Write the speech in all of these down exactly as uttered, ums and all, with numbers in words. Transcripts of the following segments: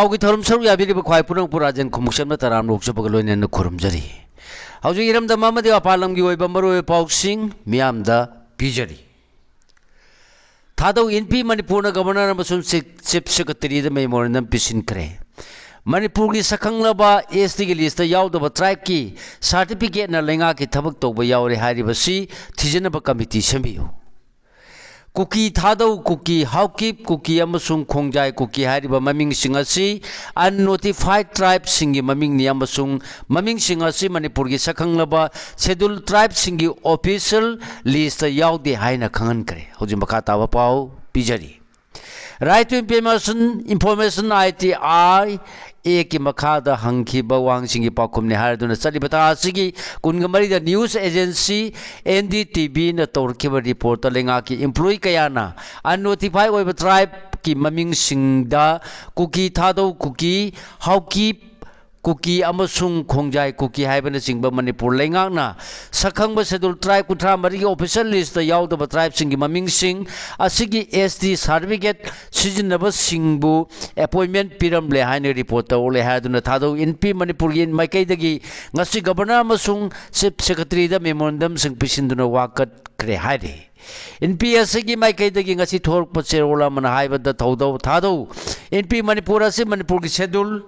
ꯄꯥꯎꯒꯤ ꯊꯧꯔꯝ ꯁꯔꯨꯛ ꯌꯥꯕꯤꯔꯤꯕ ꯈ꯭ꯋꯥꯏ ꯄꯨꯝꯅꯃꯛꯄꯨ ꯔꯥꯖꯦꯟ ꯈꯨꯃꯨꯛꯆꯝꯅ ꯇꯔꯥꯝꯅ ꯑꯣꯛꯆꯕꯒ ꯂꯣꯏꯅꯅ ꯈꯨꯔꯨꯝꯖꯔꯤ꯫ ꯍꯧꯖꯤꯛ ꯏꯔꯝꯗꯝ ꯑꯃꯗꯤ ꯃꯄꯥꯟ ꯂꯝꯒꯤ ꯑꯣꯏꯕ ꯃꯔꯨꯑꯣꯏꯕ ꯄꯥꯎꯁꯤꯡ ꯃꯤꯌꯥꯝꯗ ꯄꯤꯖꯔꯤ꯫ ꯊꯥꯗꯧ ꯏꯟꯄꯤ ꯃꯅꯤꯄꯨꯔꯅ ꯒꯕꯔꯅꯔ ꯑꯃꯁꯨꯡ ꯆꯤ-, ꯆꯤꯐ ꯁꯦꯀ꯭ꯔꯦꯇꯔꯤꯗ ꯃꯦꯃꯣꯔꯦꯟꯗꯝ ꯄꯤꯁꯤꯟꯈ꯭ꯔꯦ꯫ ꯃꯅꯤꯄꯨꯔꯒꯤ ꯁꯛꯈꯪꯂꯕ ꯑꯦꯁ ꯇꯤꯒꯤ ꯂꯤꯁꯇ ꯌꯥꯎꯗꯕ ꯇ꯭ꯔꯥꯏꯕꯀꯤ ꯁꯥꯔꯇꯤꯐꯤꯀꯦꯠꯅ ꯂꯩꯉꯥꯛꯀꯤ ꯊꯕꯛ ꯇꯧꯕ ꯌꯥꯎꯔꯦ ꯍꯥꯏꯔꯤꯕꯁꯤ ꯊꯤꯖꯤꯟꯅꯕ ꯀꯃꯤꯇꯤ ꯁꯦꯝꯕꯤꯌꯨ꯫ ꯀꯨꯀꯤ ꯊꯥꯗꯧ ꯀꯨꯀꯤ, ꯍꯥꯎꯀꯤꯞ ꯀꯨꯀꯤ ꯑꯃꯁꯨꯡ ꯈꯣꯡꯖꯥꯏ ꯀꯨꯀꯤ ꯍꯥꯏꯔꯤꯕ ꯃꯃꯤꯡꯁꯤꯡ ꯑꯁꯤ unnotified tribeꯁꯤꯡꯒꯤ ꯃꯃꯤꯡꯅꯤ ꯑꯃꯁꯨꯡ ꯃꯃꯤꯡꯁꯤꯡ ꯑꯁꯤ ꯃꯅꯤꯄꯨꯔꯒꯤ ꯁꯛꯈꯪꯂꯕ scheduled tribeꯁꯤꯡꯒꯤ official listꯇ ꯌꯥꯎꯗꯦ ꯍꯥꯏꯅ ꯈꯪꯍꯟꯈ꯭ꯔꯦ꯫ ꯍꯧꯖꯤꯛ ꯃꯈꯥ ꯇꯥꯕ ꯄꯥꯎ ꯄꯤꯖꯔꯤ꯫ Right to Information, Information, I T I Actꯀꯤ ꯃꯈꯥꯗ ꯍꯪꯈꯤꯕ ꯋꯥꯍꯪꯁꯤꯡꯒꯤ ꯄꯥꯎꯈꯨꯝꯅꯤ ꯍꯥꯏꯔꯗꯨꯅ ꯆꯠꯂꯤꯕ ꯊꯥ ꯑꯁꯤꯒꯤ ꯀꯨꯟꯒ ꯃꯔꯤꯗ news agency N D T Vꯅ ꯇꯧꯔꯛꯈꯤꯕ reportꯇ ꯂꯩꯉꯥꯛꯀꯤ employee ꯀꯌꯥꯅ unnotified ꯑꯣꯏꯕ tribeꯀꯤ ꯃꯃꯤꯡꯁꯤꯡꯗ ꯀꯨꯀꯤ ꯊꯥꯗꯧ ꯀꯨꯀꯤ, ꯍꯥꯎꯀꯤ ꯀꯨꯀꯤ ꯑꯃꯁꯨꯡ ꯈꯣꯡꯖꯥꯏ ꯀꯨꯀꯤ ꯍꯥꯏꯕꯅꯆꯤꯡꯕ ꯃꯅꯤꯄꯨꯔ ꯂꯩꯉꯥꯛꯅ ꯁꯛꯈꯪꯕ scheduled tribe ꯀꯨꯟꯊ꯭ꯔꯥ ꯃꯔꯤꯒꯤ official listꯇ ꯌꯥꯎꯗꯕ tribeꯁꯤꯡꯒꯤ ꯃꯃꯤꯡꯁꯤꯡ ꯑꯁꯤꯒꯤ S T certificate ꯁꯤꯖꯤꯟꯅꯕꯁꯤꯡꯕꯨ appointment ꯄꯤꯔꯝꯂꯦ ꯍꯥꯏꯅ reportꯇ ꯎꯠꯂꯦ ꯍꯥꯏꯗꯨꯅ ꯊꯥꯗꯧ ꯏꯟꯄꯤ ꯃꯅꯤꯄꯨꯔꯒꯤ ꯃꯥꯏꯀꯩꯗꯒꯤ ꯉꯁꯤ ꯒꯕꯔꯅꯔ ꯑꯃꯁꯨꯡ ꯆꯤꯐ ꯁꯦꯀ꯭ꯔꯦꯇꯔꯤꯗ ꯃꯦꯃꯣꯔꯦꯟꯗꯝꯁꯤꯡ ꯄꯤꯁꯤꯟꯗꯨꯅ ꯋꯥꯀꯠꯈ꯭ꯔꯦ ꯍꯥꯏꯔꯤ꯫ ꯏꯟꯄꯤ ꯑꯁꯤꯒꯤ ꯃꯥꯏꯀꯩꯗꯒꯤ ꯉꯁꯤ ꯊꯣꯔꯛꯄ ꯆꯦꯔꯣꯜ ꯑꯃꯅ ꯍꯥꯏꯕꯗ ꯊꯧꯗꯧ ꯊꯥꯗꯧ ꯏꯟꯄꯤ ꯃꯅꯤꯄꯨꯔ ꯑꯁꯤ ꯃꯅꯤꯄꯨꯔꯒꯤ scheduled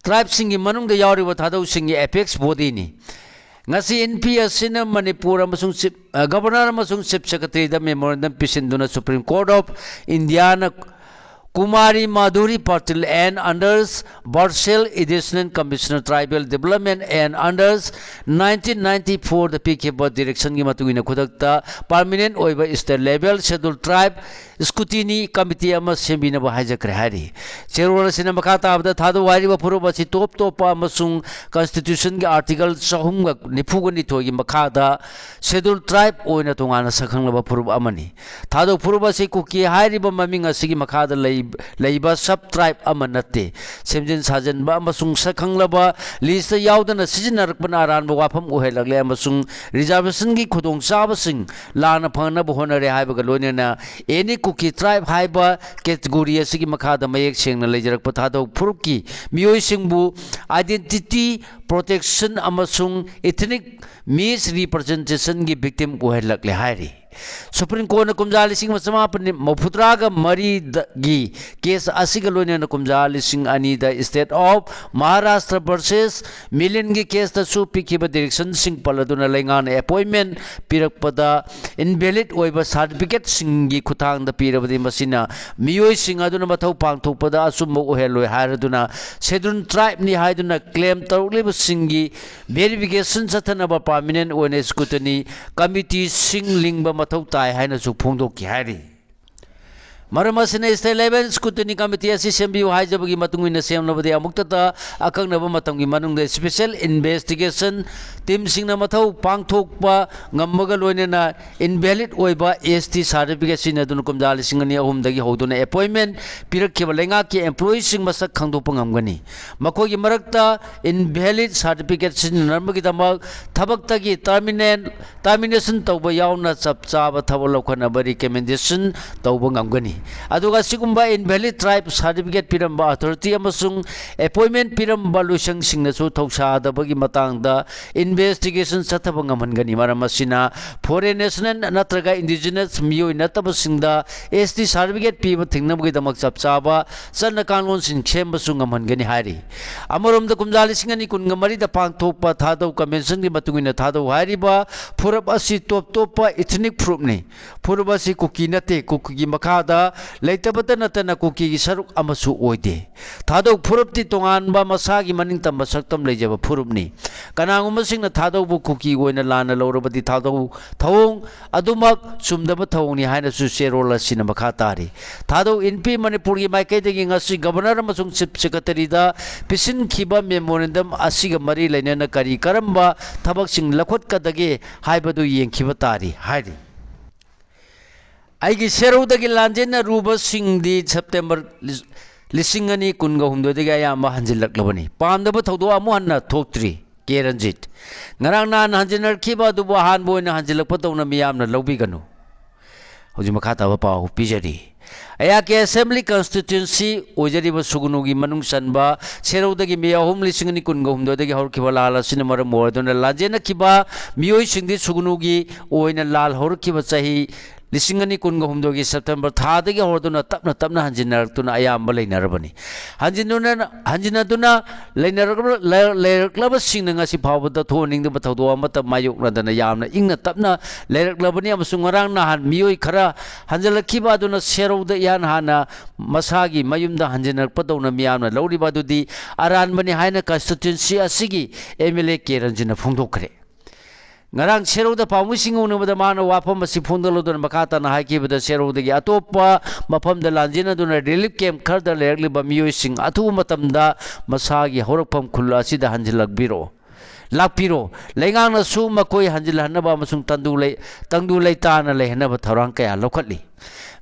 tribeꯁꯤꯡꯒꯤ ꯃꯅꯨꯡꯗ ꯌꯥꯎꯔꯤꯕ ꯊꯥꯗꯧꯁꯤꯡꯒꯤ apex bodyꯅꯤ꯫ ꯉꯁꯤ ꯏꯟꯄꯤ ꯑꯁꯤꯅ ꯃꯅꯤꯄꯨꯔ ꯑꯃꯁꯨꯡ ꯆꯤꯐ, ꯑ, ꯒꯕꯔꯅꯔ ꯑꯃꯁꯨꯡ ꯆꯤꯐ ꯁꯦꯀ꯭ꯔꯦꯇꯔꯤꯗ ꯃꯦꯃꯣꯔꯦꯟꯗꯝ ꯄꯤꯁꯤꯟꯗꯨꯅ Supreme Court of Indiaꯅ Kumari Madhuri Patil and others versus Additional Commissioner Tribal Development and others nineteen ninety-fourꯗ ꯄꯤꯈꯤꯕ directionꯒꯤ ꯃꯇꯨꯡ ꯏꯟꯅ ꯈꯨꯗꯛꯇ permanent ꯑꯣꯏꯕ state level scheduled tribe scrutiny committee ꯑꯃ ꯁꯦꯝꯕꯤꯅꯕ ꯍꯥꯏꯖꯈ꯭ꯔꯦ ꯍꯥꯏꯔꯤ꯫ ꯆꯦꯔꯣꯜ ꯑꯁꯤꯅ ꯃꯈꯥ ꯇꯥꯕꯗ ꯊꯥꯗꯧ ꯍꯥꯏꯔꯤꯕ ꯐꯨꯔꯨꯞ ꯑꯁꯤ ꯇꯣꯞ ꯇꯣꯞꯄ ꯑꯃꯁꯨꯡ constitutionꯒꯤ article ꯆꯍꯨꯝꯒ ꯅꯤꯐꯨꯒ ꯅꯤꯊꯣꯏꯒꯤ ꯃꯈꯥꯗ scheduled tribe ꯑꯣꯏꯅ ꯇꯣꯉꯥꯟꯅ ꯁꯛꯈꯪꯂꯕ ꯐꯨꯔꯨꯞ ꯑꯃꯅꯤ꯫ ꯊꯥꯗꯧ ꯐꯨꯔꯨꯞ ꯑꯁꯤ ꯀꯨꯀꯤ ꯍꯥꯏꯔꯤꯕ ꯃꯃꯤꯡ ꯑꯁꯤꯒꯤ ꯃꯈꯥꯗ ꯂꯩ ꯂꯩꯕ sub tribe ꯑꯃ ꯅꯠꯇꯦ꯫ ꯁꯦꯝꯖꯤꯟ ꯁꯥꯖꯤꯟꯕ ꯑꯃꯁꯨꯡ ꯁꯛꯈꯪꯂꯕ list ꯌꯥꯎꯗꯅ ꯁꯤꯖꯤꯟꯅꯔꯛꯄꯅ ꯑꯔꯥꯟꯕ ꯋꯥꯐꯝ ꯑꯣꯏꯍꯜꯂꯛꯂꯦ ꯑꯃꯁꯨꯡ reservation ꯒꯤ ꯈꯨꯗꯣꯡꯆꯥꯕꯁꯤꯡ ꯂꯥꯟꯅ ꯐꯪꯅꯕ ꯍꯣꯠꯅꯔꯦ ꯍꯥꯏꯕꯒ ꯂꯣꯏꯅꯅ any Kuki tribe ꯍꯥꯏꯕ category ꯑꯁꯤꯒꯤ ꯃꯈꯥꯗ ꯃꯌꯦꯛ ꯁꯦꯡꯅ ꯂꯩꯖꯔꯛꯄ ꯊꯥꯗꯧ ꯐꯨꯔꯨꯞꯀꯤ ꯃꯤꯑꯣꯏꯁꯤꯡꯕꯨ identity protection ꯑꯃꯁꯨꯡ ethnic misrepresentation ꯒꯤ victim ꯑꯣꯏꯍꯜꯂꯛꯂꯦ ꯍꯥꯏꯔꯤ꯫ Supreme Court ꯅ ꯀꯨꯝꯖꯥ ꯂꯤꯁꯤꯡ ꯑꯃ ꯆꯃꯥꯄꯟ ꯃꯧꯐꯨꯇꯔꯥꯒ ꯃꯔꯤꯗꯒꯤ case ꯑꯁꯤꯒ ꯂꯣꯏꯅꯅ ꯀꯨꯝꯖꯥ ꯂꯤꯁꯤꯡ ꯑꯅꯤꯗ State of Maharashtra versus Milan ꯒꯤ case ꯇꯁꯨ ꯄꯤꯈꯤꯕ direction ꯁꯤꯡ ꯄꯜꯂꯗꯨꯅ ꯂꯩꯉꯥꯛꯅ appointment ꯄꯤꯔꯛꯄꯗ invalid ꯑꯣꯏꯕ certificate ꯁꯤꯡꯒꯤ ꯈꯨꯠꯊꯥꯡꯗ ꯄꯤꯔꯕꯗꯤ ꯃꯁꯤꯅ ꯃꯤꯑꯣꯏꯁꯤꯡ ꯑꯗꯨꯅ ꯃꯊꯧ ꯄꯥꯡꯊꯣꯛꯄꯗ ꯑꯆꯨꯝꯕ ꯑꯣꯏꯍꯜꯂꯣꯏ ꯍꯥꯏꯔꯗꯨꯅ Scheduled Tribe ꯅꯤ ꯍꯥꯏꯗꯨꯅ claim ꯇꯧꯔꯛꯂꯤꯕꯁꯤꯡꯒꯤ verification ꯆꯠꯊꯅꯕ permanent ꯑꯣꯏꯅ scrutiny committee ꯁꯤꯡ ꯂꯤꯡꯕ ꯃꯊꯧ ꯇꯥꯏ ꯍꯥꯏꯅꯁꯨ ꯐꯣꯡꯗꯣꯛꯈꯤ ꯍꯥꯏꯔꯤ꯫ ꯃꯔꯝ ꯑꯁꯤꯅ state level scrutiny committee ꯑꯁꯤ ꯁꯦꯝꯕꯤꯌꯨ ꯍꯥꯏꯖꯕꯒꯤ ꯃꯇꯨꯡ ꯏꯟꯅ ꯁꯦꯝꯂꯕꯗꯤ ꯑꯃꯨꯛꯇꯗ ꯑꯀꯛꯅꯕ ꯃꯇꯝꯒꯤ ꯃꯅꯨꯡꯗ special investigation team ꯁꯤꯡꯅ ꯃꯊꯧ ꯄꯥꯡꯊꯣꯛꯄ ꯉꯝꯕꯒ ꯂꯣꯏꯅꯅ invalid ꯑꯣꯏꯕ S T certificate ꯁꯤꯖꯤꯟꯅꯗꯨꯅ ꯀꯨꯝꯖꯥ ꯂꯤꯁꯤꯡ ꯑꯅꯤ ꯑꯍꯨꯝꯗꯒꯤ ꯍꯧꯗꯨꯅ appointment ꯄꯤꯔꯛꯈꯤꯕ ꯂꯩꯉꯥꯛꯀꯤ employee ꯁꯤꯡ ꯃꯁꯛ ꯈꯪꯗꯣꯛꯄ ꯉꯝꯒꯅꯤ꯫ ꯃꯈꯣꯏꯒꯤ ꯃꯔꯛꯇ invalid certificate ꯁꯤꯖꯤꯟꯅꯔꯝꯕꯒꯤꯗꯃꯛ ꯊꯕꯛꯇꯒꯤ terminate termination ꯇꯧꯕ ꯌꯥꯎꯅ ꯆꯞ ꯆꯥꯕ ꯊꯕꯛ ꯂꯧꯈꯠꯅꯕ recommendation ꯇꯧꯕ ꯉꯝꯒꯅꯤ꯫ ꯑꯗꯨꯒ ꯑꯁꯤꯒꯨꯝꯕ invalid tribe certificate ꯄꯤꯔꯝꯕ authority ꯑꯃꯁꯨꯡ appointment ꯄꯤꯔꯝꯕ ꯂꯣꯏꯁꯪꯁꯤꯡꯅꯁꯨ ꯊꯧꯁꯥꯗꯕꯒꯤ ꯃꯇꯥꯡꯗ investigation ꯆꯠꯊꯕ ꯉꯝꯍꯟꯒꯅꯤ꯫ ꯃꯔꯝ ꯑꯁꯤꯅ foreign national ꯅꯠꯇ꯭ꯔꯒ indigenous ꯃꯤꯑꯣꯏ ꯅꯠꯇꯕꯁꯤꯡꯗ S T certificate ꯄꯤꯕ ꯊꯤꯡꯅꯕꯒꯤꯗꯃꯛ ꯆꯞ ꯆꯥꯕ ꯆꯠꯅ ꯀꯥꯡꯂꯣꯟꯁꯤꯡ ꯁꯦꯝꯕꯁꯨ ꯉꯝꯍꯟꯒꯅꯤ ꯍꯥꯏꯔꯤ꯫ ꯑꯃꯔꯣꯝꯗ ꯀꯨꯝꯖꯥ ꯂꯤꯁꯤꯡ ꯑꯅꯤ ꯀꯨꯟꯒ ꯃꯔꯤꯗ ꯄꯥꯡꯊꯣꯛꯄ ꯊꯥꯗꯧ convention ꯒꯤ ꯃꯇꯨꯡ ꯏꯟꯅ ꯊꯥꯗꯧ ꯍꯥꯏꯔꯤꯕ ꯐꯨꯔꯨꯞ ꯑꯁꯤ ꯇꯣꯞ ꯇꯣꯞꯄ ethnic ꯐꯨꯔꯨꯞꯅꯤ꯫ ꯐꯨꯔꯨꯞ ꯑꯁꯤ ꯀꯨꯀꯤ ꯅꯠꯇꯦ꯫ ꯀꯨꯀꯤꯒꯤ ꯃꯈꯥꯗ ꯂꯩꯇꯕꯇ ꯅꯠꯇꯅ ꯀꯨꯀꯤꯒꯤ ꯁꯔꯨꯛ ꯑꯃꯁꯨ ꯑꯣꯏꯗꯦ꯫ ꯊꯥꯗꯧ ꯐꯨꯔꯨꯞꯇꯤ ꯇꯣꯉꯥꯟꯕ ꯃꯁꯥꯒꯤ ꯃꯅꯤꯡ ꯇꯝꯕ ꯁꯛꯇꯝ ꯂꯩꯖꯕ ꯐꯨꯔꯨꯞꯅꯤ꯫ ꯀꯅꯥꯒꯨꯝꯕꯁꯤꯡꯅ ꯊꯥꯗꯧꯕꯨ ꯀꯨꯀꯤ ꯑꯣꯏꯅ ꯂꯥꯟꯅ ꯂꯧꯔꯕꯗꯤ ꯊꯥꯗꯧ ꯊꯧꯑꯣꯡ ꯑꯗꯨꯃꯛ ꯆꯨꯝꯗꯕ ꯊꯧꯑꯣꯡꯅꯤ ꯍꯥꯏꯅꯁꯨ ꯆꯦꯔꯣꯜ ꯑꯁꯤꯅ ꯃꯈꯥ ꯇꯥꯔꯤ꯫ ꯊꯥꯗꯧ ꯏꯟꯄꯤ ꯃꯅꯤꯄꯨꯔꯒꯤ ꯃꯥꯏꯀꯩꯗꯒꯤ ꯉꯁꯤ governor ꯑꯃꯁꯨꯡ chief secretary ꯗ ꯄꯤꯁꯤꯟꯈꯤꯕ memorandum ꯑꯁꯤꯒ ꯃꯔꯤ ꯂꯩꯅꯅ ꯀꯔꯤ ꯀꯔꯝꯕ ꯊꯕꯛꯁꯤꯡ ꯂꯧꯈꯠꯀꯗꯒꯦ ꯍꯥꯏꯕꯗꯨ ꯌꯦꯡꯈꯤꯕ ꯇꯥꯔꯤ ꯍꯥꯏꯔꯤ꯫ ꯑꯩꯒꯤ ꯁꯦꯔꯧꯗꯒꯤ ꯂꯥꯟꯖꯦꯟꯅꯔꯨꯕꯁꯤꯡꯗꯤ ꯁꯦꯞꯇꯦꯝꯕꯔ ꯂꯤꯁꯤꯡ ꯑꯅꯤ ꯀꯨꯟꯒ ꯍꯨꯝꯗꯣꯏꯗꯒꯤ ꯑꯌꯥꯝꯕ ꯍꯟꯖꯤꯜꯂꯛꯂꯕꯅꯤ꯫ ꯄꯥꯝꯗꯕ ꯊꯧꯗꯣꯛ ꯑꯃꯨꯛ ꯍꯟꯅ ꯊꯣꯛꯇ꯭ꯔꯤ꯫ ꯀꯦ ꯔꯟꯖꯤꯠ, ꯉꯔꯥꯡ ꯅꯍꯥꯟ ꯍꯟꯖꯤꯟꯅꯔꯛꯈꯤꯕ ꯑꯗꯨꯕꯨ ꯑꯍꯥꯟꯕ ꯑꯣꯏꯅ ꯍꯟꯖꯤꯜꯂꯛꯄ ꯇꯧꯅ ꯃꯤꯌꯥꯝꯅ ꯂꯧꯕꯤꯒꯅꯨ꯫ ꯍꯧꯖꯤꯛ ꯃꯈꯥ ꯇꯥꯕ ꯄꯥꯎ ꯄꯤꯖꯔꯤ꯫ ꯑꯩꯍꯥꯛꯀꯤ ꯑꯦꯁꯦꯝꯕ꯭ꯂꯤ ꯀꯟꯁꯇꯤꯇ꯭ꯋꯦꯟꯁꯤ ꯑꯣꯏꯖꯔꯤꯕ ꯁꯨꯒꯅꯨꯒꯤ ꯃꯅꯨꯡ ꯆꯟꯕ ꯁꯦꯔꯧꯗꯒꯤ ꯃꯦ ꯑꯍꯨꯝ, ꯂꯤꯁꯤꯡ ꯑꯅꯤ ꯀꯨꯟꯒ ꯍꯨꯝꯗꯣꯏꯗꯒꯤ ꯍꯧꯔꯛꯈꯤꯕ ꯂꯥꯜ ꯑꯁꯤꯅ ꯃꯔꯝ ꯑꯣꯏꯗꯨꯅ ꯂꯥꯟꯖꯦꯟꯅꯈꯤꯕ ꯃꯤꯑꯣꯏꯁꯤꯡꯗꯤ ꯁꯨꯒꯅꯨꯒꯤ ꯑꯣꯏꯅ ꯂꯥꯜ ꯍꯧꯔꯛꯈꯤꯕ ꯆꯍꯤ ꯂꯤꯁꯤꯡ ꯑꯅꯤ ꯀꯨꯟꯒ ꯍꯨꯝꯗꯣꯏꯒꯤ ꯁꯦꯞꯇꯦꯝꯕꯔ ꯊꯥꯗꯒꯤ ꯍꯧꯔꯗꯨꯅ ꯇꯞꯅ ꯇꯞꯅ ꯍꯟꯖꯤꯟꯅꯔꯛꯇꯨꯅ ꯑꯌꯥꯝꯕ ꯂꯩꯅꯔꯕꯅꯤ꯫ ꯍꯟꯖꯤꯟꯗꯨꯅ, ꯍꯟꯖꯤꯟꯅꯗꯨꯅ ꯂꯩꯅꯔꯛꯂꯕ-, ꯂꯩ-, ꯂꯩꯔꯛꯂꯕꯁꯤꯡꯅ ꯉꯁꯤ ꯐꯥꯎꯕꯗ ꯊꯣꯛꯍꯟꯅꯤꯡꯗꯕ ꯊꯧꯗꯣꯛ ꯑꯃꯠꯇ ꯃꯥꯌꯣꯛꯅꯗꯅ ꯌꯥꯝꯅ ꯏꯪꯅ ꯇꯞꯅ ꯂꯩꯔꯛꯂꯕꯅꯤ꯫ ꯑꯃꯁꯨꯡ ꯉꯔꯥꯡ ꯅꯍꯥꯟ ꯃꯤꯑꯣꯏ ꯈꯔ ꯍꯟꯖꯤꯜꯂꯛꯈꯤꯕ ꯑꯗꯨꯅ ꯁꯦꯔꯧꯗ ꯏꯍꯥꯟ ꯍꯥꯟꯅ ꯃꯁꯥꯒꯤ ꯃꯌꯨꯝꯗ ꯍꯟꯖꯤꯟꯅꯔꯛꯄꯗꯧꯅ ꯃꯤꯌꯥꯝꯅ ꯂꯧꯔꯤꯕ ꯑꯗꯨꯗꯤ ꯑꯔꯥꯟꯕꯅꯤ ꯍꯥꯏꯅ ꯀꯟꯁꯇꯤꯇ꯭ꯋꯦꯟꯁꯤ ꯑꯁꯤꯒꯤ ꯑꯦꯝ ꯑꯦꯜ ꯑꯦ ꯀꯦ ꯔꯟꯖꯤꯅ ꯐꯣꯡꯗꯣꯛꯈ꯭ꯔꯦ꯫ ꯉꯔꯥꯡ ꯁꯦꯔꯧꯗ ꯄꯥꯎꯃꯤꯁꯤꯡ ꯎꯅꯕꯗ ꯃꯥꯅ ꯋꯥꯐꯝ ꯑꯁꯤ ꯐꯣꯡꯗꯣꯛꯂꯗꯨꯅ ꯃꯈꯥ ꯇꯥꯅ ꯍꯥꯏꯈꯤꯕꯗ, ꯁꯦꯔꯧꯗꯒꯤ ꯑꯇꯣꯞꯄ ꯃꯐꯝꯗ ꯂꯥꯟꯖꯦꯟꯅꯗꯨꯅ ꯔꯤꯂꯤꯐ ꯀꯦꯝꯞ ꯈꯔꯗ ꯂꯩꯔꯛꯂꯤꯕ ꯃꯤꯑꯣꯏꯁꯤꯡ ꯑꯊꯨꯕ ꯃꯇꯝꯗ ꯃꯁꯥꯒꯤ ꯍꯧꯔꯛꯐꯝ ꯈꯨꯜ ꯑꯁꯤꯗ ꯍꯟꯖꯤꯜꯂꯛꯄꯤꯔꯛꯑꯣ, ꯂꯥꯛꯄꯤꯔꯣ꯫ ꯂꯩꯉꯥꯛꯅꯁꯨ ꯃꯈꯣꯏ ꯍꯟꯖꯤꯜꯍꯟꯅꯕ ꯑꯃꯁꯨꯡ ꯇꯪꯗꯨ ꯂꯩ-, ꯇꯪꯗꯨ ꯂꯩꯇꯥꯅ ꯂꯩꯍꯟꯅꯕ ꯊꯧꯔꯥꯡ ꯀꯌꯥ ꯂꯧꯈꯠꯂꯤ꯫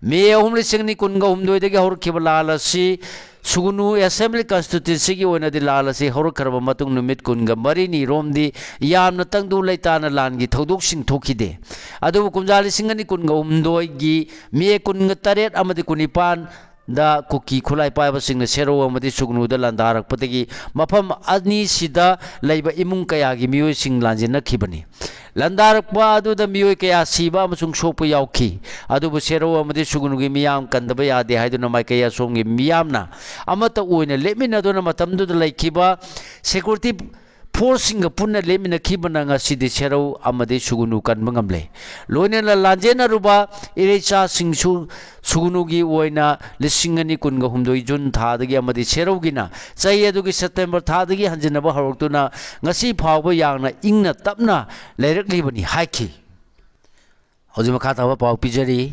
ꯃꯦ ꯑꯍꯨꯝ, ꯂꯤꯁꯤꯡ ꯑꯅꯤ ꯀꯨꯟꯒ ꯍꯨꯝꯗꯣꯏꯗꯒꯤ ꯍꯧꯔꯛꯈꯤꯕ ꯂꯥꯜ ꯑꯁꯤ ꯁꯨꯒꯅꯨ ꯑꯦꯁꯦꯝꯕ꯭ꯂꯤ ꯀꯟꯁꯇꯤꯇ꯭ꯋꯦꯟꯁꯤꯒꯤ ꯑꯣꯏꯅꯗꯤ ꯂꯥꯜ ꯑꯁꯤ ꯍꯧꯔꯛꯈ꯭ꯔꯕ ꯃꯇꯨꯡ ꯅꯨꯃꯤꯠ ꯀꯨꯟꯒ ꯃꯔꯤꯅꯤ ꯔꯣꯝꯗꯤ ꯌꯥꯝꯅ ꯇꯪꯗꯨ ꯂꯩꯇꯥꯅ ꯂꯥꯟꯒꯤ ꯊꯧꯗꯣꯛꯁꯤꯡ ꯊꯣꯛꯈꯤꯗꯦ꯫ ꯑꯗꯨꯕꯨ ꯀꯨꯝꯖꯥ ꯂꯤꯁꯤꯡ ꯑꯅꯤ ꯀꯨꯟꯒ ꯍꯨꯝꯗꯣꯏꯒꯤ ꯃꯦ ꯀꯨꯟꯒ ꯇꯔꯦꯠ ꯑꯃꯗꯤ ꯀꯨꯟꯅꯤꯄꯥꯟꯗ ꯀꯨꯀꯤ ꯈꯨꯠꯂꯥꯏ ꯄꯥꯏꯕꯁꯤꯡꯅ ꯁꯦꯔꯧ ꯑꯃꯗꯤ ꯁꯨꯒꯅꯨꯗ ꯂꯥꯟꯗꯥꯔꯛꯄꯗꯒꯤ ꯃꯐꯝ ꯑꯅꯤꯁꯤꯗ ꯂꯩꯕ ꯏꯃꯨꯡ ꯀꯌꯥꯒꯤ ꯃꯤꯑꯣꯏꯁꯤꯡ ꯂꯥꯟꯖꯦꯟꯅꯈꯤꯕꯅꯤ꯫ ꯂꯥꯟꯗꯥꯔꯛꯄ ꯑꯗꯨꯗ ꯃꯤꯑꯣꯏ ꯀꯌꯥ ꯁꯤꯕ ꯑꯃꯁꯨꯡ ꯁꯣꯛꯄ ꯌꯥꯎꯈꯤ꯫ ꯑꯗꯨꯕꯨ ꯁꯦꯔꯧ ꯑꯃꯗꯤ ꯁꯨꯒꯅꯨꯒꯤ ꯃꯤꯌꯥꯝ ꯀꯟꯗꯕ ꯌꯥꯗꯦ ꯍꯥꯏꯗꯨꯅ ꯃꯥꯏꯀꯩ ꯑꯁꯣꯝꯒꯤ ꯃꯤꯌꯥꯝꯅ ꯑꯃꯠꯇ ꯑꯣꯏꯅ ꯂꯦꯞꯃꯤꯟꯅꯗꯨꯅ ꯃꯇꯝꯗꯨꯗ ꯂꯩꯈꯤꯕ ꯁꯦꯀ꯭ꯌꯨꯔꯤꯇꯤ ꯐꯣꯔꯁꯁꯤꯡꯒ ꯄꯨꯟꯅ ꯂꯦꯞꯃꯤꯟꯅꯈꯤꯕꯅ ꯉꯁꯤꯗꯤ ꯁꯦꯔꯧ ꯑꯃꯗꯤ ꯁꯨꯒꯅꯨ ꯀꯟꯕ ꯉꯝꯂꯦ꯫ ꯂꯣꯏꯅꯅ ꯂꯥꯟꯖꯦꯟꯅꯔꯨꯕ ꯏꯔꯩꯆꯥꯁꯤꯡꯁꯨ ꯁꯨꯒꯅꯨꯒꯤ ꯑꯣꯏꯅ ꯂꯤꯁꯤꯡ ꯑꯅꯤ ꯀꯨꯟꯒ ꯍꯨꯝꯗꯣꯏ ꯖꯨꯟ ꯊꯥꯗꯒꯤ ꯑꯃꯗꯤ ꯁꯦꯔꯧꯒꯤꯅ ꯆꯍꯤ ꯑꯗꯨꯒꯤ ꯁꯦꯞꯇꯦꯝꯕꯔ ꯊꯥꯗꯒꯤ ꯍꯟꯖꯤꯟꯅꯕ ꯍꯧꯔꯛꯇꯨꯅ ꯉꯁꯤ ꯐꯥꯎꯕ ꯌꯥꯝꯅ ꯏꯪꯅ ꯇꯞꯅ ꯂꯩꯔꯛꯂꯤꯕꯅꯤ ꯍꯥꯏꯈꯤ꯫ ꯍꯧꯖꯤꯛ ꯃꯈꯥ ꯇꯥꯕ ꯄꯥꯎ ꯄꯤꯖꯔꯤ꯫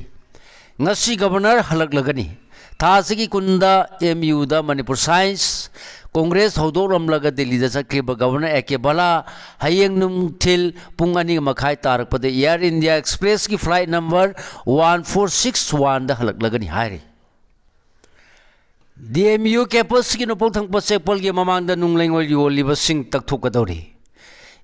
ꯉꯁꯤ ꯒꯕꯔꯅꯔ ꯍꯜꯂꯛꯂꯒꯅꯤ꯫ ꯊꯥ ꯑꯁꯤꯒꯤ ꯀꯨꯟꯗ ꯑꯦꯝ ꯌꯨꯗ ꯃꯅꯤꯄꯨꯔ ꯁꯥꯏꯟꯁ ꯀꯣꯡꯒ꯭ꯔꯦꯁ ꯍꯧꯗꯣꯛꯂꯝꯂꯒ ꯗꯤꯜꯂꯤꯗ ꯆꯠꯈꯤꯕ ꯒꯕꯔꯅꯔ ꯑꯦ ꯀꯦ ꯕꯂꯥ ꯍꯌꯦꯡ ꯅꯨꯡꯊꯤꯜ ꯄꯨꯡ ꯑꯅꯤ ꯃꯈꯥꯏ ꯇꯥꯔꯛꯄꯗ Air India Expressꯀꯤ flight number one four six oneꯗ ꯍꯜꯂꯛꯂꯒꯅꯤ ꯍꯥꯏꯔꯤ꯫ ꯗꯤ ꯑꯦꯝ ꯌꯨ campusꯀꯤ ꯅꯣꯡꯄꯣꯛ ꯊꯪꯕ ꯆꯦꯛꯄꯜꯒꯤ ꯃꯃꯥꯡꯗ ꯅꯨꯡ ꯂꯩꯉꯣꯏ ꯌꯣꯜꯂꯤꯕꯁꯤꯡ ꯀꯛꯊꯣꯛꯀꯗꯧꯔꯤ꯫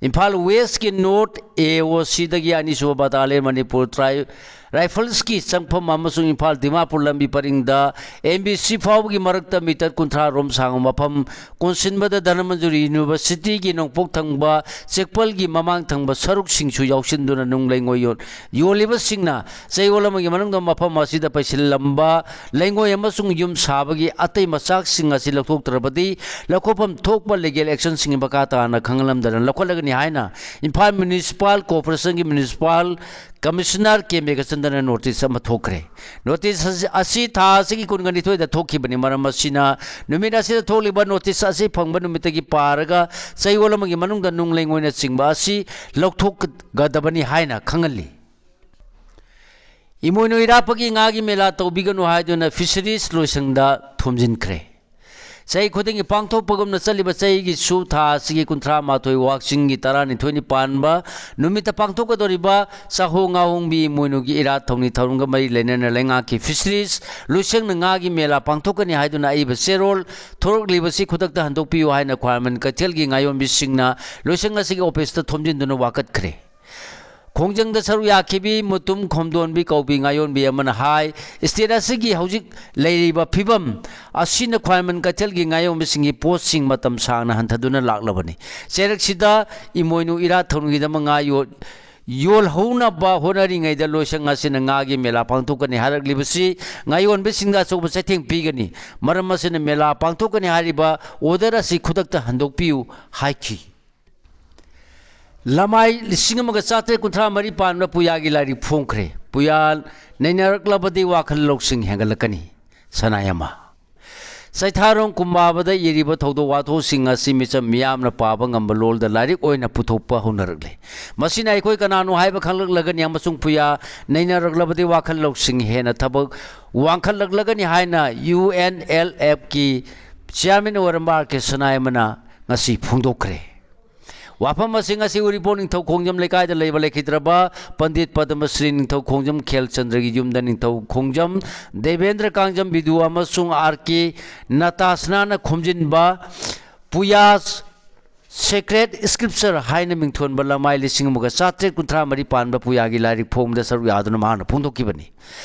ꯏꯝꯐꯥꯜ Westꯀꯤ North A O Cꯗꯒꯤ ꯑꯅꯤꯁꯨꯕ battalion ꯃꯅꯤꯄꯨꯔ ꯇ꯭ꯔꯥꯏ-, Riflesꯀꯤ ꯆꯪꯐꯝ ꯑꯃꯁꯨꯡ ꯏꯝꯐꯥꯜ ꯗꯤꯃꯥꯄꯨꯔ ꯂꯝꯕꯤ ꯄꯔꯤꯡꯗ M B C ꯐꯥꯎꯕꯒꯤ ꯃꯔꯛꯇ meter ꯀꯨꯟꯊ꯭ꯔꯥ ꯔꯣꯝ ꯁꯥꯡꯕ ꯃꯐꯝ ꯀꯣꯟꯁꯤꯟꯕꯗ ꯙꯅꯃꯟꯖꯨꯔꯤ Universityꯒꯤ ꯅꯣꯡꯄꯣꯛ ꯊꯪꯕ ꯆꯦꯛꯄꯜꯒꯤ ꯃꯃꯥꯡ ꯊꯪꯕ ꯁꯔꯨꯛꯁꯤꯡꯁꯨ ꯌꯥꯎꯁꯤꯟꯗꯨꯅ ꯅꯨꯡ ꯂꯩꯉꯣꯏ ꯌꯣ-, ꯌꯣꯜꯂꯤꯕꯁꯤꯡꯅ ꯆꯌꯣꯜ ꯑꯃꯒꯤ ꯃꯅꯨꯡꯗ ꯃꯐꯝ ꯑꯁꯤꯗ ꯄꯩꯁꯤꯜꯂꯝꯕ ꯂꯩꯉꯣꯏ ꯑꯃꯁꯨꯡ ꯌꯨꯝ ꯁꯥꯕꯒꯤ ꯑꯇꯩ ꯃꯆꯥꯛꯁꯤꯡ ꯑꯁꯤ ꯂꯧꯊꯣꯛꯇ꯭ꯔꯕꯗꯤ ꯂꯧꯈꯠꯐꯝ ꯊꯣꯛꯄ legal actionꯁꯤꯡ ꯃꯈꯥ ꯇꯥꯅ ꯈꯪꯍꯜꯂꯝꯗꯅ ꯂꯧꯈꯠꯂꯒꯅꯤ ꯍꯥꯏꯅ ꯏꯝꯐꯥꯜ Municipal Corporationꯒꯤ Municipal Commissioner ꯀꯦ ꯃꯦꯘꯆꯟꯗ꯭ꯔꯅ notice ꯑꯃ ꯊꯣꯛꯈ꯭ꯔꯦ꯫ Notice ꯑꯁꯤ, ꯑꯁꯤ ꯊꯥ ꯑꯁꯤꯒꯤ ꯀꯨꯟꯒ ꯅꯤꯊꯣꯏꯗ ꯊꯣꯛꯈꯤꯕꯅꯤ꯫ ꯃꯔꯝ ꯑꯁꯤꯅ ꯅꯨꯃꯤꯠ ꯑꯁꯤꯗ ꯊꯣꯛꯂꯤꯕ notice ꯑꯁꯤ ꯐꯪꯕ ꯅꯨꯃꯤꯠꯇꯒꯤ ꯄꯥꯔꯒ ꯆꯌꯣꯜ ꯑꯃꯒꯤ ꯃꯅꯨꯡꯗ ꯅꯨꯡ ꯂꯩꯉꯣꯏꯅꯆꯤꯡꯕ ꯑꯁꯤ ꯂꯧꯊꯣꯛꯀꯗꯕꯅꯤ ꯍꯥꯏꯅ ꯈꯪꯍꯜꯂꯤ꯫ ꯏꯃꯣꯏꯅꯨ ꯏꯔꯥꯠꯄꯒꯤ ꯉꯥꯒꯤ ꯃꯦꯂꯥ ꯇꯧꯕꯤꯒꯅꯨ ꯍꯥꯏꯗꯨꯅ Fisheries ꯂꯣꯏꯁꯪꯗ ꯊꯣꯝꯖꯤꯟꯈ꯭ꯔꯦ꯫ ꯆꯍꯤ ꯈꯨꯗꯤꯡꯒꯤ ꯄꯥꯡꯊꯣꯛꯄꯒꯨꯝꯅ ꯆꯠꯂꯤꯕ ꯆꯍꯤꯒꯤꯁꯨ ꯊꯥ ꯑꯁꯤꯒꯤ ꯀꯨꯟꯊ꯭ꯔꯥ ꯃꯥꯊꯣꯏ, ꯋꯥꯛꯆꯤꯡꯒꯤ ꯇꯔꯥꯅꯤꯊꯣꯏꯅꯤ ꯄꯥꯟꯕ ꯅꯨꯃꯤꯠꯇ ꯄꯥꯡꯊꯣꯛꯀꯗꯧꯔꯤꯕ ꯆꯥꯍꯣꯡ ꯉꯥꯍꯣꯡꯕꯤ ꯏꯃꯣꯏꯅꯨꯒꯤ ꯏꯔꯥꯠ ꯊꯧꯅꯤ ꯊꯧꯔꯝꯒ ꯃꯔꯤ ꯂꯩꯅꯅ ꯂꯩꯉꯥꯛꯀꯤ Fisheries ꯂꯣꯏꯁꯪꯅ ꯉꯥꯒꯤ ꯃꯦꯂꯥ ꯄꯥꯡꯊꯣꯛꯀꯅꯤ ꯍꯥꯏꯗꯨꯅ ꯑꯏꯕ ꯆꯦꯔꯣꯜ ꯊꯣꯔꯛꯂꯤꯕꯁꯤ ꯈꯨꯗꯛꯇ ꯍꯟꯗꯣꯛꯄꯤꯌꯨ ꯍꯥꯏꯅ ꯈ꯭ꯋꯥꯏꯔꯝꯕꯟ ꯀꯩꯊꯦꯜꯒꯤ ꯉꯥꯌꯣꯟꯕꯤꯁꯤꯡꯅ ꯂꯣꯏꯁꯪ ꯑꯁꯤꯒꯤ officeꯇ ꯊꯣꯝꯖꯤꯟꯗꯨꯅ ꯋꯥꯀꯠꯈ꯭ꯔꯦ꯫ ꯈꯣꯡꯖꯪꯗ ꯁꯔꯨꯛ ꯌꯥꯈꯤꯕꯤ ꯃꯨꯇꯨꯝ ꯈꯣꯝꯗꯣꯟꯕꯤ ꯀꯧꯕꯤ ꯉꯥꯌꯣꯟꯕꯤ ꯑꯃꯅ ꯍꯥꯏ, state ꯑꯁꯤꯒꯤ ꯍꯧꯖꯤꯛ ꯂꯩꯔꯤꯕ ꯐꯤꯕꯝ ꯑꯁꯤꯅ ꯈ꯭ꯋꯥꯏꯔꯝꯕꯟ ꯀꯩꯊꯦꯜꯒꯤ ꯉꯥꯌꯣꯟꯕꯁꯤꯡꯒꯤ ꯄꯣꯠꯁꯤꯡ ꯃꯇꯝ ꯁꯥꯡꯅ ꯍꯟꯊꯗꯨꯅ ꯂꯥꯛꯂꯕꯅꯤ꯫ ꯆꯩꯔꯛꯁꯤꯗ ꯏꯃꯣꯏꯅꯨ ꯏꯔꯥꯠ ꯊꯧꯅꯤꯒꯤꯗꯃꯛ ꯉꯥ ꯌꯣ-, ꯌꯣꯜꯍꯧꯅꯕ ꯍꯣꯠꯅꯔꯤꯉꯩꯗ ꯂꯣꯏꯁꯪ ꯑꯁꯤꯅ ꯉꯥꯒꯤ ꯃꯦꯂꯥ ꯄꯥꯡꯊꯣꯛꯀꯅꯤ ꯍꯥꯏꯔꯛꯂꯤꯕꯁꯤ ꯉꯥꯌꯣꯟꯕꯁꯤꯡꯗ ꯑꯆꯧꯕ ꯆꯩꯊꯦꯡ ꯄꯤꯒꯅꯤ꯫ ꯃꯔꯝ ꯑꯁꯤꯅ ꯃꯦꯂꯥ ꯄꯥꯡꯊꯣꯛꯀꯅꯤ ꯍꯥꯏꯔꯤꯕ order ꯑꯁꯤ ꯈꯨꯗꯛꯇ ꯍꯟꯗꯣꯛꯄꯤꯌꯨ ꯍꯥꯏꯈꯤ꯫ ꯂꯃꯥꯏ ꯂꯤꯁꯤꯡ ꯑꯃꯒ ꯆꯥꯇ꯭ꯔꯦꯠ ꯀꯨꯟꯊ꯭ꯔꯥ ꯃꯔꯤ ꯄꯥꯟꯕ ꯄꯨꯌꯥꯒꯤ ꯂꯥꯏꯔꯤꯛ ꯐꯣꯡꯈ꯭ꯔꯦ꯫ ꯄꯨꯌꯥ ꯅꯩꯅꯔꯛꯂꯕꯗꯤ ꯋꯥꯈꯜ ꯂꯧꯁꯤꯡ ꯍꯦꯟꯒꯠꯂꯛꯀꯅꯤ꯫ ꯁꯅꯥꯌꯥꯝꯕ꯫ ꯆꯩꯊꯥꯔꯣꯡ ꯀꯨꯝꯕꯥꯕꯗ ꯏꯔꯤꯕ ꯊꯧꯗꯣꯛ ꯋꯥꯊꯣꯛꯁꯤꯡ ꯑꯁꯤ ꯃꯤꯆꯝ ꯃꯤꯌꯥꯝꯅ ꯄꯥꯕ ꯉꯝꯕ ꯂꯣꯜꯗ ꯂꯥꯏꯔꯤꯛ ꯑꯣꯏꯅ ꯄꯨꯊꯣꯛꯄ ꯍꯧꯅꯔꯛꯂꯦ꯫ ꯃꯁꯤꯅ ꯑꯩꯈꯣꯏ ꯀꯅꯥꯅꯣ ꯍꯥꯏꯕ ꯈꯪꯂꯛꯂꯒꯅꯤ ꯑꯃꯁꯨꯡ ꯄꯨꯌꯥ ꯅꯩꯅꯔꯛꯂꯕꯗꯤ ꯋꯥꯈꯜ ꯂꯧꯁꯤꯡ ꯍꯦꯟꯅ ꯊꯕꯛ ꯋꯥꯡꯈꯠꯂꯛꯂꯒꯅꯤ ꯍꯥꯏꯅ UNLFꯀꯤ ꯆꯤꯌꯥꯔꯃꯦꯟ ꯑꯣꯏꯔꯝꯕ ꯑꯥꯔ ꯀꯦ ꯁꯅꯥꯌꯥꯏꯃꯅ ꯉꯁꯤ ꯐꯣꯡꯗꯣꯛꯈ꯭ꯔꯦ꯫ ꯋꯥꯐꯝ ꯑꯁꯤ ꯉꯁꯤ ꯎꯔꯤꯄꯣꯛ ꯅꯤꯡꯊꯧ ꯈꯣꯡꯖꯝ ꯂꯩꯀꯥꯏꯗ ꯂꯩꯕ ꯂꯩꯈꯤꯗ꯭ꯔꯕ ꯄꯟꯗꯤꯠ ꯄꯗꯃꯁ꯭ꯔꯤ ꯅꯤꯡꯊꯧ ꯈꯣꯡꯖꯝ ꯈꯦꯜꯆꯟꯗ꯭ꯔꯒꯤ ꯌꯨꯝꯗ ꯅꯤꯡꯊꯧ ꯈꯣꯡꯖꯝ ꯗꯦꯕꯦꯟꯗ꯭ꯔ ꯀꯥꯡꯖꯝ ꯕꯤꯗꯨ ꯑꯃꯁꯨꯡ ꯑꯥꯔ ꯀꯦ ꯅꯇꯥꯁꯅꯥꯅ ꯈꯣꯝꯖꯤꯟꯕ ꯄꯨꯌꯥ ꯁꯦꯀ꯭ꯔꯦꯠ ꯁ꯭ꯀ꯭ꯔꯤꯞꯆꯔ ꯍꯥꯏꯅ ꯃꯤꯡꯊꯣꯟꯕ ꯂꯃꯥꯏ ꯂꯤꯁꯤꯡ ꯑꯃꯒ ꯆꯥꯇ꯭ꯔꯦꯠ ꯀꯨꯟꯊ꯭ꯔꯥ ꯃꯔꯤ ꯄꯥꯟꯕ ꯄꯨꯌꯥꯒꯤ ꯂꯥꯏꯔꯤꯛ ꯐꯣꯡꯕꯗ ꯁꯔꯨꯛ ꯌꯥꯗꯨꯅ ꯃꯍꯥꯛꯅ ꯐꯣꯡꯗꯣꯛꯈꯤꯕꯅꯤ꯫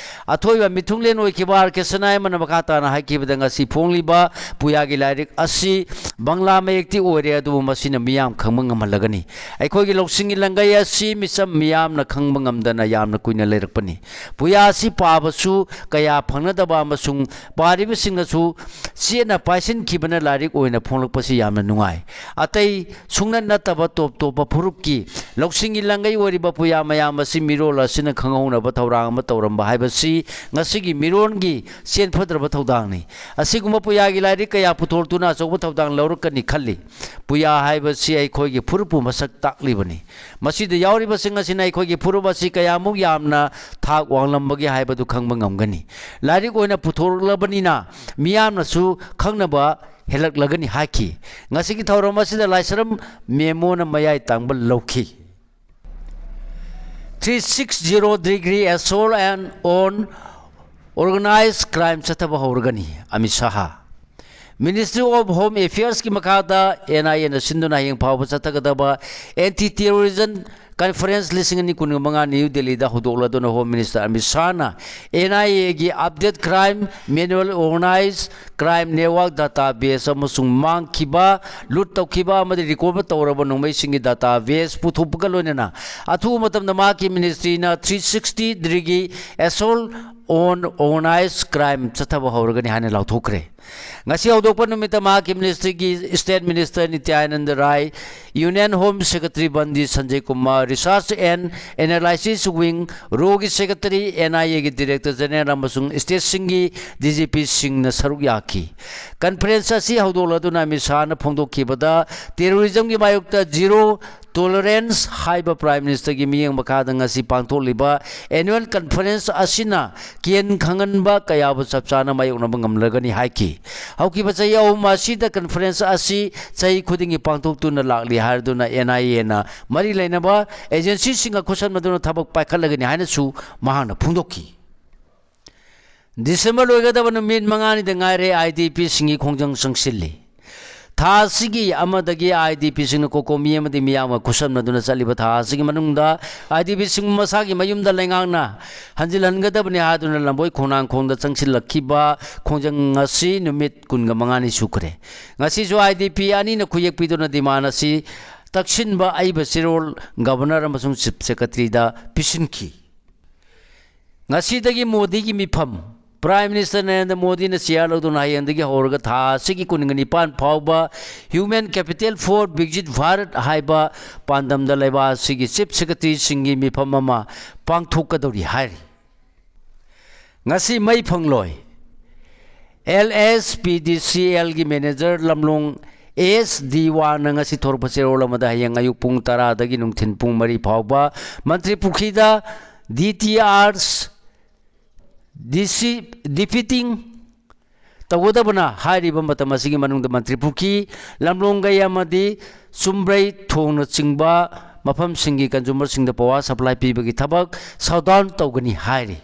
ꯑꯊꯣꯏꯕ ꯃꯤꯊꯨꯡꯂꯦꯟ ꯑꯣꯏꯈꯤꯕ ꯑꯥꯔ ꯀꯦ ꯁꯅꯥꯌꯥꯏꯃꯅ ꯃꯈꯥ ꯇꯥꯅ ꯍꯥꯏꯈꯤꯕꯗ, ꯉꯁꯤ ꯐꯣꯡꯂꯤꯕ ꯄꯨꯌꯥꯒꯤ ꯂꯥꯏꯔꯤꯛ ꯑꯁꯤ ꯕꯪꯂꯥ ꯃꯌꯦꯛꯇꯤ ꯑꯣꯏꯔꯦ, ꯑꯗꯨꯕꯨ ꯃꯁꯤꯅ ꯃꯤꯌꯥꯝ ꯈꯪꯕ ꯉꯝꯍꯜꯂꯒꯅꯤ꯫ ꯑꯩꯈꯣꯏꯒꯤ ꯂꯧꯁꯤꯡꯒꯤ ꯂꯪꯒꯩ ꯑꯁꯤ ꯃꯤꯆꯝ ꯃꯤꯌꯥꯝꯅ ꯈꯪꯕ ꯉꯝꯗꯅ ꯌꯥꯝꯅ ꯀꯨꯏꯅ ꯂꯩꯔꯛꯄꯅꯤ꯫ ꯄꯨꯌꯥ ꯑꯁꯤ ꯄꯥꯕꯁꯨ ꯀꯌꯥ ꯐꯪꯅꯗꯕ ꯑꯃꯁꯨꯡ ꯄꯥꯔꯤꯕꯁꯤꯡꯅꯁꯨ ꯆꯦꯠꯅ ꯄꯥꯏꯁꯤꯟꯈꯤꯕꯅ ꯂꯥꯏꯔꯤꯛ ꯑꯣꯏꯅ ꯐꯣꯡꯂꯛꯄꯁꯤ ꯌꯥꯝꯅ ꯅꯨꯡꯉꯥꯏ꯫ ꯑꯇꯩ ꯁꯨꯡꯅꯠ ꯅꯠꯇꯕ ꯇꯣꯞ ꯇꯣꯞꯄ ꯐꯨꯔꯨꯞꯀꯤ ꯂꯧꯁꯤꯡꯒꯤ ꯂꯪꯒꯩ ꯑꯣꯏꯔꯤꯕ ꯄꯨꯌꯥ ꯃꯌꯥꯝ ꯑꯁꯤ ꯃꯤꯔꯣꯜ ꯑꯁꯤꯅ ꯈꯪꯍꯧꯅꯕ ꯊꯧꯔꯥꯡ ꯑꯃ ꯇꯧꯔꯝꯕ ꯍꯥꯏꯕꯁꯤ ꯉꯁꯤꯒꯤ ꯃꯤꯔꯣꯟꯒꯤ ꯆꯦꯟ ꯐꯗ꯭ꯔꯕ ꯊꯧꯗꯥꯡꯅꯤ꯫ ꯑꯁꯤꯒꯨꯝꯕ ꯄꯨꯌꯥꯒꯤ ꯂꯥꯏꯔꯤꯛ ꯀꯌꯥ ꯄꯨꯊꯣꯛꯇꯨꯅ ꯑꯆꯧꯕ ꯊꯧꯗꯥꯡ ꯂꯧꯔꯛꯀꯅꯤ ꯈꯜꯂꯤ꯫ ꯄꯨꯌꯥ ꯍꯥꯏꯕꯁꯤ ꯑꯩꯈꯣꯏꯒꯤ ꯐꯨꯔꯨꯞꯄꯨ ꯃꯁꯛ ꯇꯥꯛꯂꯤꯕꯅꯤ꯫ ꯃꯁꯤꯗ ꯌꯥꯎꯔꯤꯕꯁꯤꯡ ꯑꯁꯤꯅ ꯑꯩꯈꯣꯏꯒꯤ ꯐꯨꯔꯨꯞ ꯑꯁꯤ ꯀꯌꯥꯃꯨꯛ ꯌꯥꯝꯅ ꯊꯥꯛ ꯋꯥꯡꯂꯝꯕꯒꯦ ꯍꯥꯏꯕꯗꯨ ꯈꯪꯕ ꯉꯝꯒꯅꯤ꯫ ꯂꯥꯏꯔꯤꯛ ꯑꯣꯏꯅ ꯄꯨꯊꯣꯔꯛꯂꯕꯅꯤꯅ ꯃꯤꯌꯥꯝꯅꯁꯨ ꯈꯪꯅꯕ ꯍꯦꯜꯂꯛꯂꯒꯅꯤ ꯍꯥꯏꯈꯤ꯫ ꯉꯁꯤꯒꯤ ꯊꯧꯔꯝ ꯑꯁꯤꯗ ꯂꯥꯏꯁ꯭ꯔꯝ ꯃꯦꯃꯣꯅ ꯃꯌꯥꯏ ꯇꯥꯡꯕ ꯂꯧꯈꯤ꯫ Three six zero degree assault and on organized crime ꯆꯠꯊꯕ ꯍꯧꯔꯒꯅꯤ, Amit Shah. Ministry of Home Affairsꯀꯤ ꯃꯈꯥꯗ ꯑꯦꯟ ꯑꯥꯏ ꯑꯦꯅ ꯁꯤꯟꯗꯨꯅ ꯍꯌꯦꯡ ꯐꯥꯎꯕ ꯆꯠꯊꯒꯗꯕ Anti Terrorism Conference ꯂꯤꯁꯤꯡ ꯑꯅꯤ ꯀꯨꯟꯃꯉꯥ ꯅ꯭ꯌꯨ ꯗꯦꯜꯂꯤꯗ ꯍꯧꯗꯣꯛꯂꯗꯨꯅ Home Minister Amit ꯁꯥꯍꯅ and I ꯑꯦꯒꯤ update crime manual, organized crime network database ꯑꯃꯁꯨꯡ ꯃꯥꯡꯈꯤꯕ, ꯂꯨꯠ ꯇꯧꯈꯤꯕ ꯑꯃꯗꯤ recover ꯇꯧꯔꯕ ꯅꯣꯡꯃꯩꯁꯤꯡꯒꯤ database ꯄꯨꯊꯣꯛꯄꯒ ꯂꯣꯏꯅꯅ ꯑꯊꯨꯕ ꯃꯇꯝꯗ ꯃꯍꯥꯛꯀꯤ ministryꯅ three sixty degree assault on organized crime ꯆꯠꯊꯕ ꯍꯧꯔꯒꯅꯤ ꯍꯥꯏꯅ ꯂꯥꯎꯊꯣꯛꯈ꯭ꯔꯦ꯫ ꯉꯁꯤ ꯍꯧꯗꯣꯛꯄ ꯅꯨꯃꯤꯠꯇ ꯃꯍꯥꯛꯀꯤ ministryꯒꯤ State Minister Nityanand Rai, Union Home Secretary Bandi Sanjay Kumar, Research and Analysis Wing, RAW ꯒꯤ Secretary, ꯑꯦꯟ ꯑꯥꯏ ꯑꯦꯒꯤ Director General ꯑꯃꯁꯨꯡ stateꯁꯤꯡꯒꯤ ꯗꯤ ꯖꯤ ꯄꯤꯁꯤꯡꯅ ꯁꯔꯨꯛ ꯌꯥꯈꯤ꯫ Conference ꯑꯁꯤ ꯍꯧꯗꯣꯛꯂꯗꯨꯅ ꯑꯃꯤꯠ ꯁꯥꯍꯅ ꯐꯣꯡꯗꯣꯛꯈꯤꯕꯗ, terrorismꯒꯤ ꯃꯥꯌꯣꯛꯇ zero Tolerance ꯍꯥꯏꯕ Prime Ministerꯒꯤ ꯃꯤꯠꯌꯦꯡ ꯃꯈꯥꯗ ꯉꯁꯤ ꯄꯥꯡꯊꯣꯛꯂꯤꯕ annual conference ꯑꯁꯤꯅ ꯀꯦꯟ ꯈꯪꯍꯟꯕ ꯀꯌꯥꯕꯨ ꯆꯞ ꯆꯥꯅ ꯃꯥꯌꯣꯛꯅꯕ ꯉꯝꯂꯒꯅꯤ ꯍꯥꯏꯈꯤ꯫ ꯍꯧꯈꯤꯕ ꯆꯍꯤ ꯑꯍꯨꯝ ꯑꯁꯤꯗ conference ꯑꯁꯤ ꯆꯍꯤ ꯈꯨꯗꯤꯡꯒꯤ ꯄꯥꯡꯊꯣꯛꯇꯨꯅ ꯂꯥꯛꯂꯤ ꯍꯥꯏꯗꯨꯅ NIAꯅ ꯃꯔꯤ ꯂꯩꯅꯕ agencyꯁꯤꯡꯒ ꯈꯨꯠꯁꯝꯅꯗꯨꯅ ꯊꯕꯛ ꯄꯥꯏꯈꯠꯂꯒꯅꯤ ꯍꯥꯏꯅꯁꯨ ꯃꯍꯥꯛꯅ ꯐꯣꯡꯗꯣꯛꯈꯤ꯫ December ꯂꯣꯏꯒꯗꯕ ꯅꯨꯃꯤꯠ ꯃꯉꯥꯅꯤꯗ ꯉꯥꯏꯔꯦ, IDPꯁꯤꯡꯒꯤ ꯈꯣꯡꯖꯪ ꯆꯪꯁꯤꯜꯂꯤ꯫ ꯊꯥ ꯑꯁꯤꯒꯤ ꯑꯃꯗꯒꯤ IDPꯁꯤꯡꯅ COCOMI ꯑꯃꯗꯤ ꯃꯤꯌꯥꯝꯒ ꯈꯨꯠꯁꯝꯅꯗꯨꯅ ꯆꯠꯂꯤꯕ ꯊꯥ ꯑꯁꯤꯒꯤ ꯃꯅꯨꯡꯗ IDPꯁꯤꯡꯕꯨ ꯃꯁꯥꯒꯤ ꯃꯌꯨꯝꯗ ꯂꯩꯉꯥꯛꯅ ꯍꯟꯖꯤꯜꯍꯟꯒꯗꯕꯅꯤ ꯍꯥꯏꯗꯨꯅ ꯂꯝꯕꯣꯏ ꯈꯣꯡꯅꯥꯡꯈꯣꯡꯗ ꯆꯪꯁꯤꯜꯂꯛꯈꯤꯕ ꯈꯣꯡꯖꯪ ꯑꯁꯤ ꯅꯨꯃꯤꯠ ꯀꯨꯟꯒ ꯃꯉꯥꯅꯤ ꯁꯨꯈ꯭ꯔꯦ꯫ ꯉꯁꯤꯁꯨ IDP ꯑꯅꯤꯅ ꯈꯨꯌꯦꯛ ꯄꯤꯗꯨꯅ demand ꯑꯁꯤ ꯇꯛꯁꯤꯟꯕ ꯑꯏꯕ ꯆꯦꯔꯣꯜ Governor ꯑꯃꯁꯨꯡ Chief Secretaryꯗ ꯄꯤꯁꯤꯟꯈꯤ꯫ ꯉꯁꯤꯗꯒꯤ ꯃꯣꯗꯤꯒꯤ ꯃꯤꯐꯝ꯫ Prime Minister ꯅꯔꯦꯟꯗ꯭ꯔ ꯃꯣꯗꯤꯅ chair ꯂꯧꯗꯨꯅ ꯍꯌꯦꯡꯗꯒꯤ ꯍꯧꯔꯒ ꯊꯥ ꯑꯁꯤꯒꯤ ꯀꯨꯟꯒ ꯅꯤꯄꯥꯟ ꯐꯥꯎꯕ Human Capital for Viksit Bharat ꯍꯥꯏꯕ ꯄꯥꯟꯗꯝꯗ ꯂꯩꯕꯥꯛ ꯑꯁꯤꯒꯤ Chief Secretaryꯁꯤꯡꯒꯤ ꯃꯤꯐꯝ ꯑꯃ ꯄꯥꯡꯊꯣꯛꯀꯗꯧꯔꯤ ꯍꯥꯏꯔꯤ꯫ ꯉꯁꯤ ꯃꯩ ꯐꯪꯂꯣꯏ꯫ LSPDCLꯒꯤ manager ꯂꯝꯂꯣꯡ S D ꯋꯥꯅ ꯉꯁꯤ ꯊꯣꯔꯛꯄ ꯆꯦꯔꯣꯜ ꯑꯃꯗ ꯍꯌꯦꯡ ꯑꯌꯨꯛ ꯄꯨꯡ ꯇꯔꯥꯗꯒꯤ ꯅꯨꯡꯊꯤꯟ ꯄꯨꯡ ꯃꯔꯤ ꯐꯥꯎꯕ ꯃꯟꯇ꯭ꯔꯤ ꯄꯨꯈ꯭ꯔꯤꯗ DTRs, DC, defeating ꯇꯧꯒꯗꯕꯅ ꯍꯥꯏꯔꯤꯕ ꯃꯇꯝ ꯑꯁꯤꯒꯤ ꯃꯅꯨꯡꯗ ꯃꯟꯇ꯭ꯔꯤ ꯄꯨꯈ꯭ꯔꯤ, ꯂꯝꯂꯣꯡꯒꯩ ꯑꯃꯗꯤ ꯆꯨꯝꯕ꯭ꯔꯩ ꯊꯣꯡꯅꯆꯤꯡꯕ ꯃꯐꯝꯁꯤꯡꯒꯤ consumerꯁꯤꯡꯗ power supply ꯄꯤꯕꯒꯤ ꯊꯕꯛ shutdown ꯇꯧꯒꯅꯤ ꯍꯥꯏꯔꯤ꯫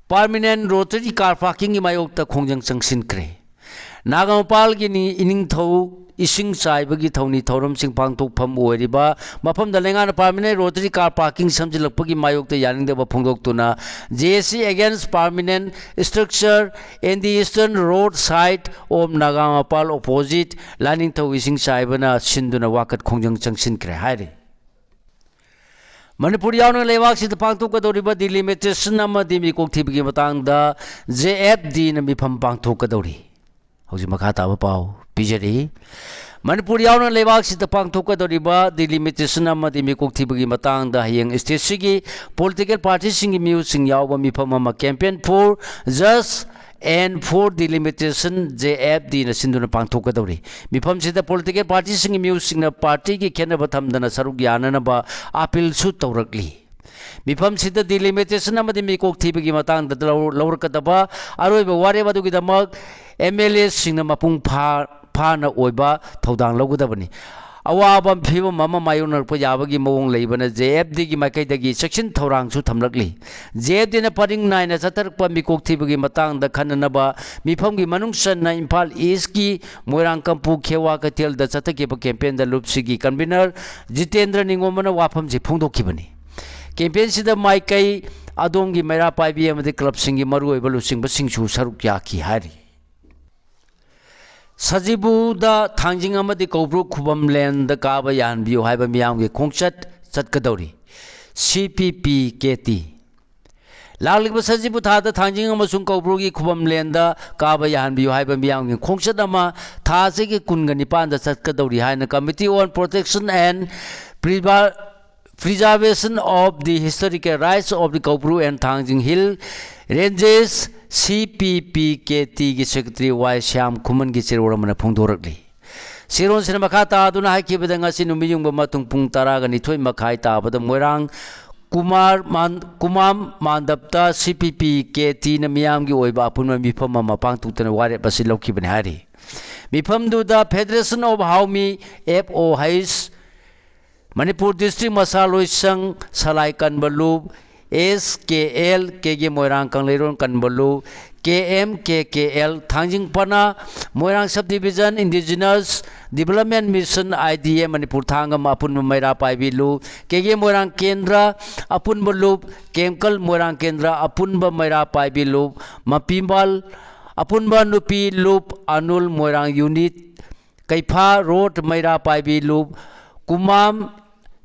Permanent Rotary Car Parkingꯒꯤ ꯃꯥꯌꯣꯛꯇ ꯈꯣꯡꯖꯪ ꯆꯪꯁꯤꯟꯈ꯭ꯔꯦ꯫ ꯅꯥꯒꯥꯃꯄꯥꯜꯒꯤ ꯅꯤ-, ꯏꯅꯤꯡꯊꯧ ꯏꯁꯤꯡ ꯆꯥꯏꯕꯒꯤ ꯊꯧꯅꯤ ꯊꯧꯔꯝꯁꯤꯡ ꯄꯥꯡꯊꯣꯛꯐꯝ ꯑꯣꯏꯔꯤꯕ ꯃꯐꯝꯗ ꯂꯩꯉꯥꯛꯅ permanent Rotary Car Parking ꯁꯦꯝꯖꯤꯜꯂꯛꯄꯒꯤ ꯃꯥꯌꯣꯛꯇ ꯌꯥꯅꯤꯡꯗꯕ ꯐꯣꯡꯗꯣꯛꯇꯨꯅ JAC against permanent structure in the eastern road side of Nagamampal opposite ꯂꯥꯏꯅꯤꯡꯊꯧ ꯏꯁꯤꯡ ꯆꯥꯏꯕꯅ ꯁꯤꯟꯗꯨꯅ ꯋꯥꯀꯠ ꯈꯣꯡꯖꯪ ꯆꯪꯁꯤꯟꯈ꯭ꯔꯦ ꯍꯥꯏꯔꯤ꯫ ꯃꯅꯤꯄꯨꯔ ꯌꯥꯎꯅ ꯂꯩꯕꯥꯛꯁꯤꯗ ꯄꯥꯡꯊꯣꯛꯀꯗꯧꯔꯤꯕ delimitation ꯑꯃꯗꯤ ꯃꯤꯀꯣꯛ ꯊꯤꯕꯒꯤ ꯃꯇꯥꯡꯗ JFDꯅ ꯃꯤꯐꯝ ꯄꯥꯡꯊꯣꯛꯀꯗꯧꯔꯤ꯫ ꯍꯧꯖꯤꯛ ꯃꯈꯥ ꯇꯥꯕ ꯄꯥꯎ ꯄꯤꯖꯔꯤ꯫ ꯃꯅꯤꯄꯨꯔ ꯌꯥꯎꯅ ꯂꯩꯕꯥꯛꯁꯤꯗ ꯄꯥꯡꯊꯣꯛꯀꯗꯧꯔꯤꯕ delimitation ꯑꯃꯗꯤ ꯃꯤꯀꯣꯛ ꯊꯤꯕꯒꯤ ꯃꯇꯥꯡꯗ ꯍꯌꯦꯡ stateꯁꯤꯒꯤ political partyꯁꯤꯡꯒꯤ ꯃꯤꯍꯨꯠꯁꯤꯡ ꯌꯥꯎꯕ ꯃꯤꯐꯝ ꯑꯃ, Campaign for Just and for Delimitation, J F D ꯅ ꯁꯤꯟꯗꯨꯅ ꯄꯥꯡꯊꯣꯛꯀꯗꯧꯔꯤ꯫ ꯃꯤꯐꯝꯁꯤꯗ political party ꯁꯤꯡꯒꯤ ꯃꯤꯑꯣꯏꯁꯤꯡꯅ party ꯒꯤ ꯈꯦꯠꯅꯕ ꯊꯝꯗꯅ ꯁꯔꯨꯛ ꯌꯥꯅꯅꯕ appeal ꯁꯨ ꯇꯧꯔꯛꯂꯤ꯫ ꯃꯤꯐꯝꯁꯤꯗ delimitation ꯑꯃꯗꯤ ꯃꯤꯀꯣꯛ ꯊꯤꯕꯒꯤ ꯃꯇꯥꯡꯗ ꯂꯧ-, ꯂꯧꯔꯛꯀꯗꯕ ꯑꯔꯣꯏꯕ ꯋꯥꯔꯦꯞ ꯑꯗꯨꯒꯤꯗꯃꯛ M L A ꯁꯤꯡꯅ ꯃꯄꯨꯡ ꯐꯥ-, ꯐꯥꯅ ꯑꯣꯏꯕ ꯊꯧꯗꯥꯡ ꯂꯧꯒꯗꯕꯅꯤ꯫ ꯑꯋꯥꯕ ꯐꯤꯕꯝ ꯑꯃ ꯃꯥꯌꯣꯛꯅꯔꯛꯄ ꯌꯥꯕꯒꯤ ꯃꯑꯣꯡ ꯂꯩꯕꯅ J F D ꯒꯤ ꯃꯥꯏꯀꯩꯗꯒꯤ ꯆꯦꯛꯁꯤꯟ ꯊꯧꯔꯥꯡꯁꯨ ꯊꯝꯂꯛꯂꯤ꯫ J F D ꯅ ꯄꯔꯤꯡ ꯅꯥꯏꯅ ꯆꯠꯊꯔꯛꯄ ꯃꯤꯀꯣꯛ ꯊꯤꯕꯒꯤ ꯃꯇꯥꯡꯗ ꯈꯟꯅꯅꯕ ꯃꯤꯐꯝꯒꯤ ꯃꯅꯨꯡ ꯆꯟꯅ ꯏꯝꯐꯥꯜ East ꯀꯤ ꯃꯣꯏꯔꯥꯡ ꯀꯝꯄꯨ ꯈꯦꯋꯥ ꯀꯩꯊꯦꯜꯗ ꯆꯠꯊꯈꯤꯕ campaign ꯗ ꯂꯨꯞꯁꯤꯒꯤ convener ꯖꯤꯇꯦꯟꯗ꯭ꯔ ꯅꯤꯉꯣꯝꯕꯅ ꯋꯥꯐꯝꯁꯤ ꯐꯣꯡꯗꯣꯛꯈꯤꯕꯅꯤ꯫ Campaign ꯁꯤꯗ ꯃꯥꯏꯀꯩ ꯑꯗꯣꯝꯒꯤ ꯃꯩꯔꯥ ꯄꯥꯏꯕꯤ ꯑꯃꯗꯤ club ꯁꯤꯡꯒꯤ ꯃꯔꯨꯑꯣꯏꯕ ꯂꯨꯆꯤꯡꯕꯁꯤꯡꯁꯨ ꯁꯔꯨꯛ ꯌꯥꯈꯤ ꯍꯥꯏꯔꯤ꯫ ꯁꯖꯤꯕꯨꯗ ꯊꯥꯡꯖꯤꯡ ꯑꯃꯗꯤ ꯀꯧꯕ꯭ꯔꯨ ꯈꯨꯕꯝ ꯂꯦꯟꯗ ꯀꯥꯕ ꯌꯥꯍꯟꯕꯤꯌꯨ ꯍꯥꯏꯕ ꯃꯤꯌꯥꯝꯒꯤ ꯈꯣꯡꯆꯠ ꯆꯠꯀꯗꯧꯔꯤ꯫ C P P K T꯫ ꯂꯥꯛꯂꯤꯕ ꯁꯖꯤꯕꯨ ꯊꯥꯗ ꯊꯥꯡꯖꯤꯡ ꯑꯃꯁꯨꯡ ꯀꯧꯕ꯭ꯔꯨꯒꯤ ꯈꯨꯕꯝ ꯂꯦꯟꯗ ꯀꯥꯕ ꯌꯥꯍꯟꯕꯤꯌꯨ ꯍꯥꯏꯕ ꯃꯤꯌꯥꯝꯒꯤ ꯈꯣꯡꯆꯠ ꯑꯃ ꯊꯥ ꯑꯁꯤꯒꯤ ꯀꯨꯟꯒ ꯅꯤꯄꯥꯟꯗ ꯆꯠꯀꯗꯧꯔꯤ ꯍꯥꯏꯅ Committee on Protection and Prever-, Preservation of the Historical Rights of the Kaubru and Thangjing Hill Ranges, C P P K T ꯒꯤ secretary Y ꯁ꯭ꯌꯥꯝ ꯈꯨꯃꯟꯒꯤ ꯆꯦꯔꯣꯜ ꯑꯃꯅ ꯐꯣꯡꯗꯣꯔꯛꯂꯤ꯫ ꯆꯦꯔꯣꯜꯁꯤꯅ ꯃꯈꯥ ꯇꯥꯗꯨꯅ ꯍꯥꯏꯈꯤꯕꯗ, ꯉꯁꯤ ꯅꯨꯃꯤꯠ ꯌꯨꯡꯕ ꯃꯇꯨꯡ ꯄꯨꯡ ꯇꯔꯥꯒ ꯅꯤꯊꯣꯏ ꯃꯈꯥꯏ ꯇꯥꯕꯗ ꯃꯣꯏꯔꯥꯡ ꯀꯨꯃꯥꯔ ꯃꯥꯟ-, ꯀꯨꯃꯥꯝ ꯃꯥꯟꯗꯞꯇ C P P K T ꯅ ꯃꯤꯌꯥꯝꯒꯤ ꯑꯣꯏꯕ ꯑꯄꯨꯟꯕ ꯃꯤꯐꯝ ꯑꯃ ꯄꯥꯡꯊꯣꯛꯇꯨꯅ ꯋꯥꯔꯦꯞ ꯑꯁꯤ ꯂꯧꯈꯤꯕꯅꯤ ꯍꯥꯏꯔꯤ꯫ ꯃꯤꯐꯝꯗꯨꯗ Federation of Haomi, F O H, Manipur District ꯃꯁꯥ ꯂꯣꯏꯁꯪ, ꯁꯂꯥꯏ ꯀꯟꯕ ꯂꯨꯞ, S K L, K G ꯃꯣꯏꯔꯥꯡ ꯀꯪꯂꯩꯔꯣꯟ ꯀꯟꯕ ꯂꯨꯞ, K M K K L, Thangjing ꯄꯅꯥ, Moirang Subdivision, Indigenous Development Mission, I D A, Manipur ꯊꯥꯡꯒ ꯑꯄꯨꯟꯕ ꯃꯩꯔꯥ ꯄꯥꯏꯕꯤ ꯂꯨꯞ, K G ꯃꯣꯏꯔꯥꯡ ꯀꯦꯟꯗ꯭ꯔ ꯑꯄꯨꯟꯕ ꯂꯨꯞ, ꯀꯦꯝꯀꯜ ꯃꯣꯏꯔꯥꯡ ꯀꯦꯟꯗ꯭ꯔ ꯑꯄꯨꯟꯕ ꯃꯩꯔꯥ ꯄꯥꯏꯕꯤ ꯂꯨꯞ, ꯃꯄꯤꯝꯕꯥꯜ ꯑꯄꯨꯟꯕ ꯅꯨꯄꯤ ꯂꯨꯞ, ꯑꯅꯨꯜ ꯃꯣꯏꯔꯥꯡ unit, ꯀꯩꯐꯥ Road ꯃꯩꯔꯥ ꯄꯥꯏꯕꯤ ꯂꯨꯞ, ꯀꯨꯃꯥꯝ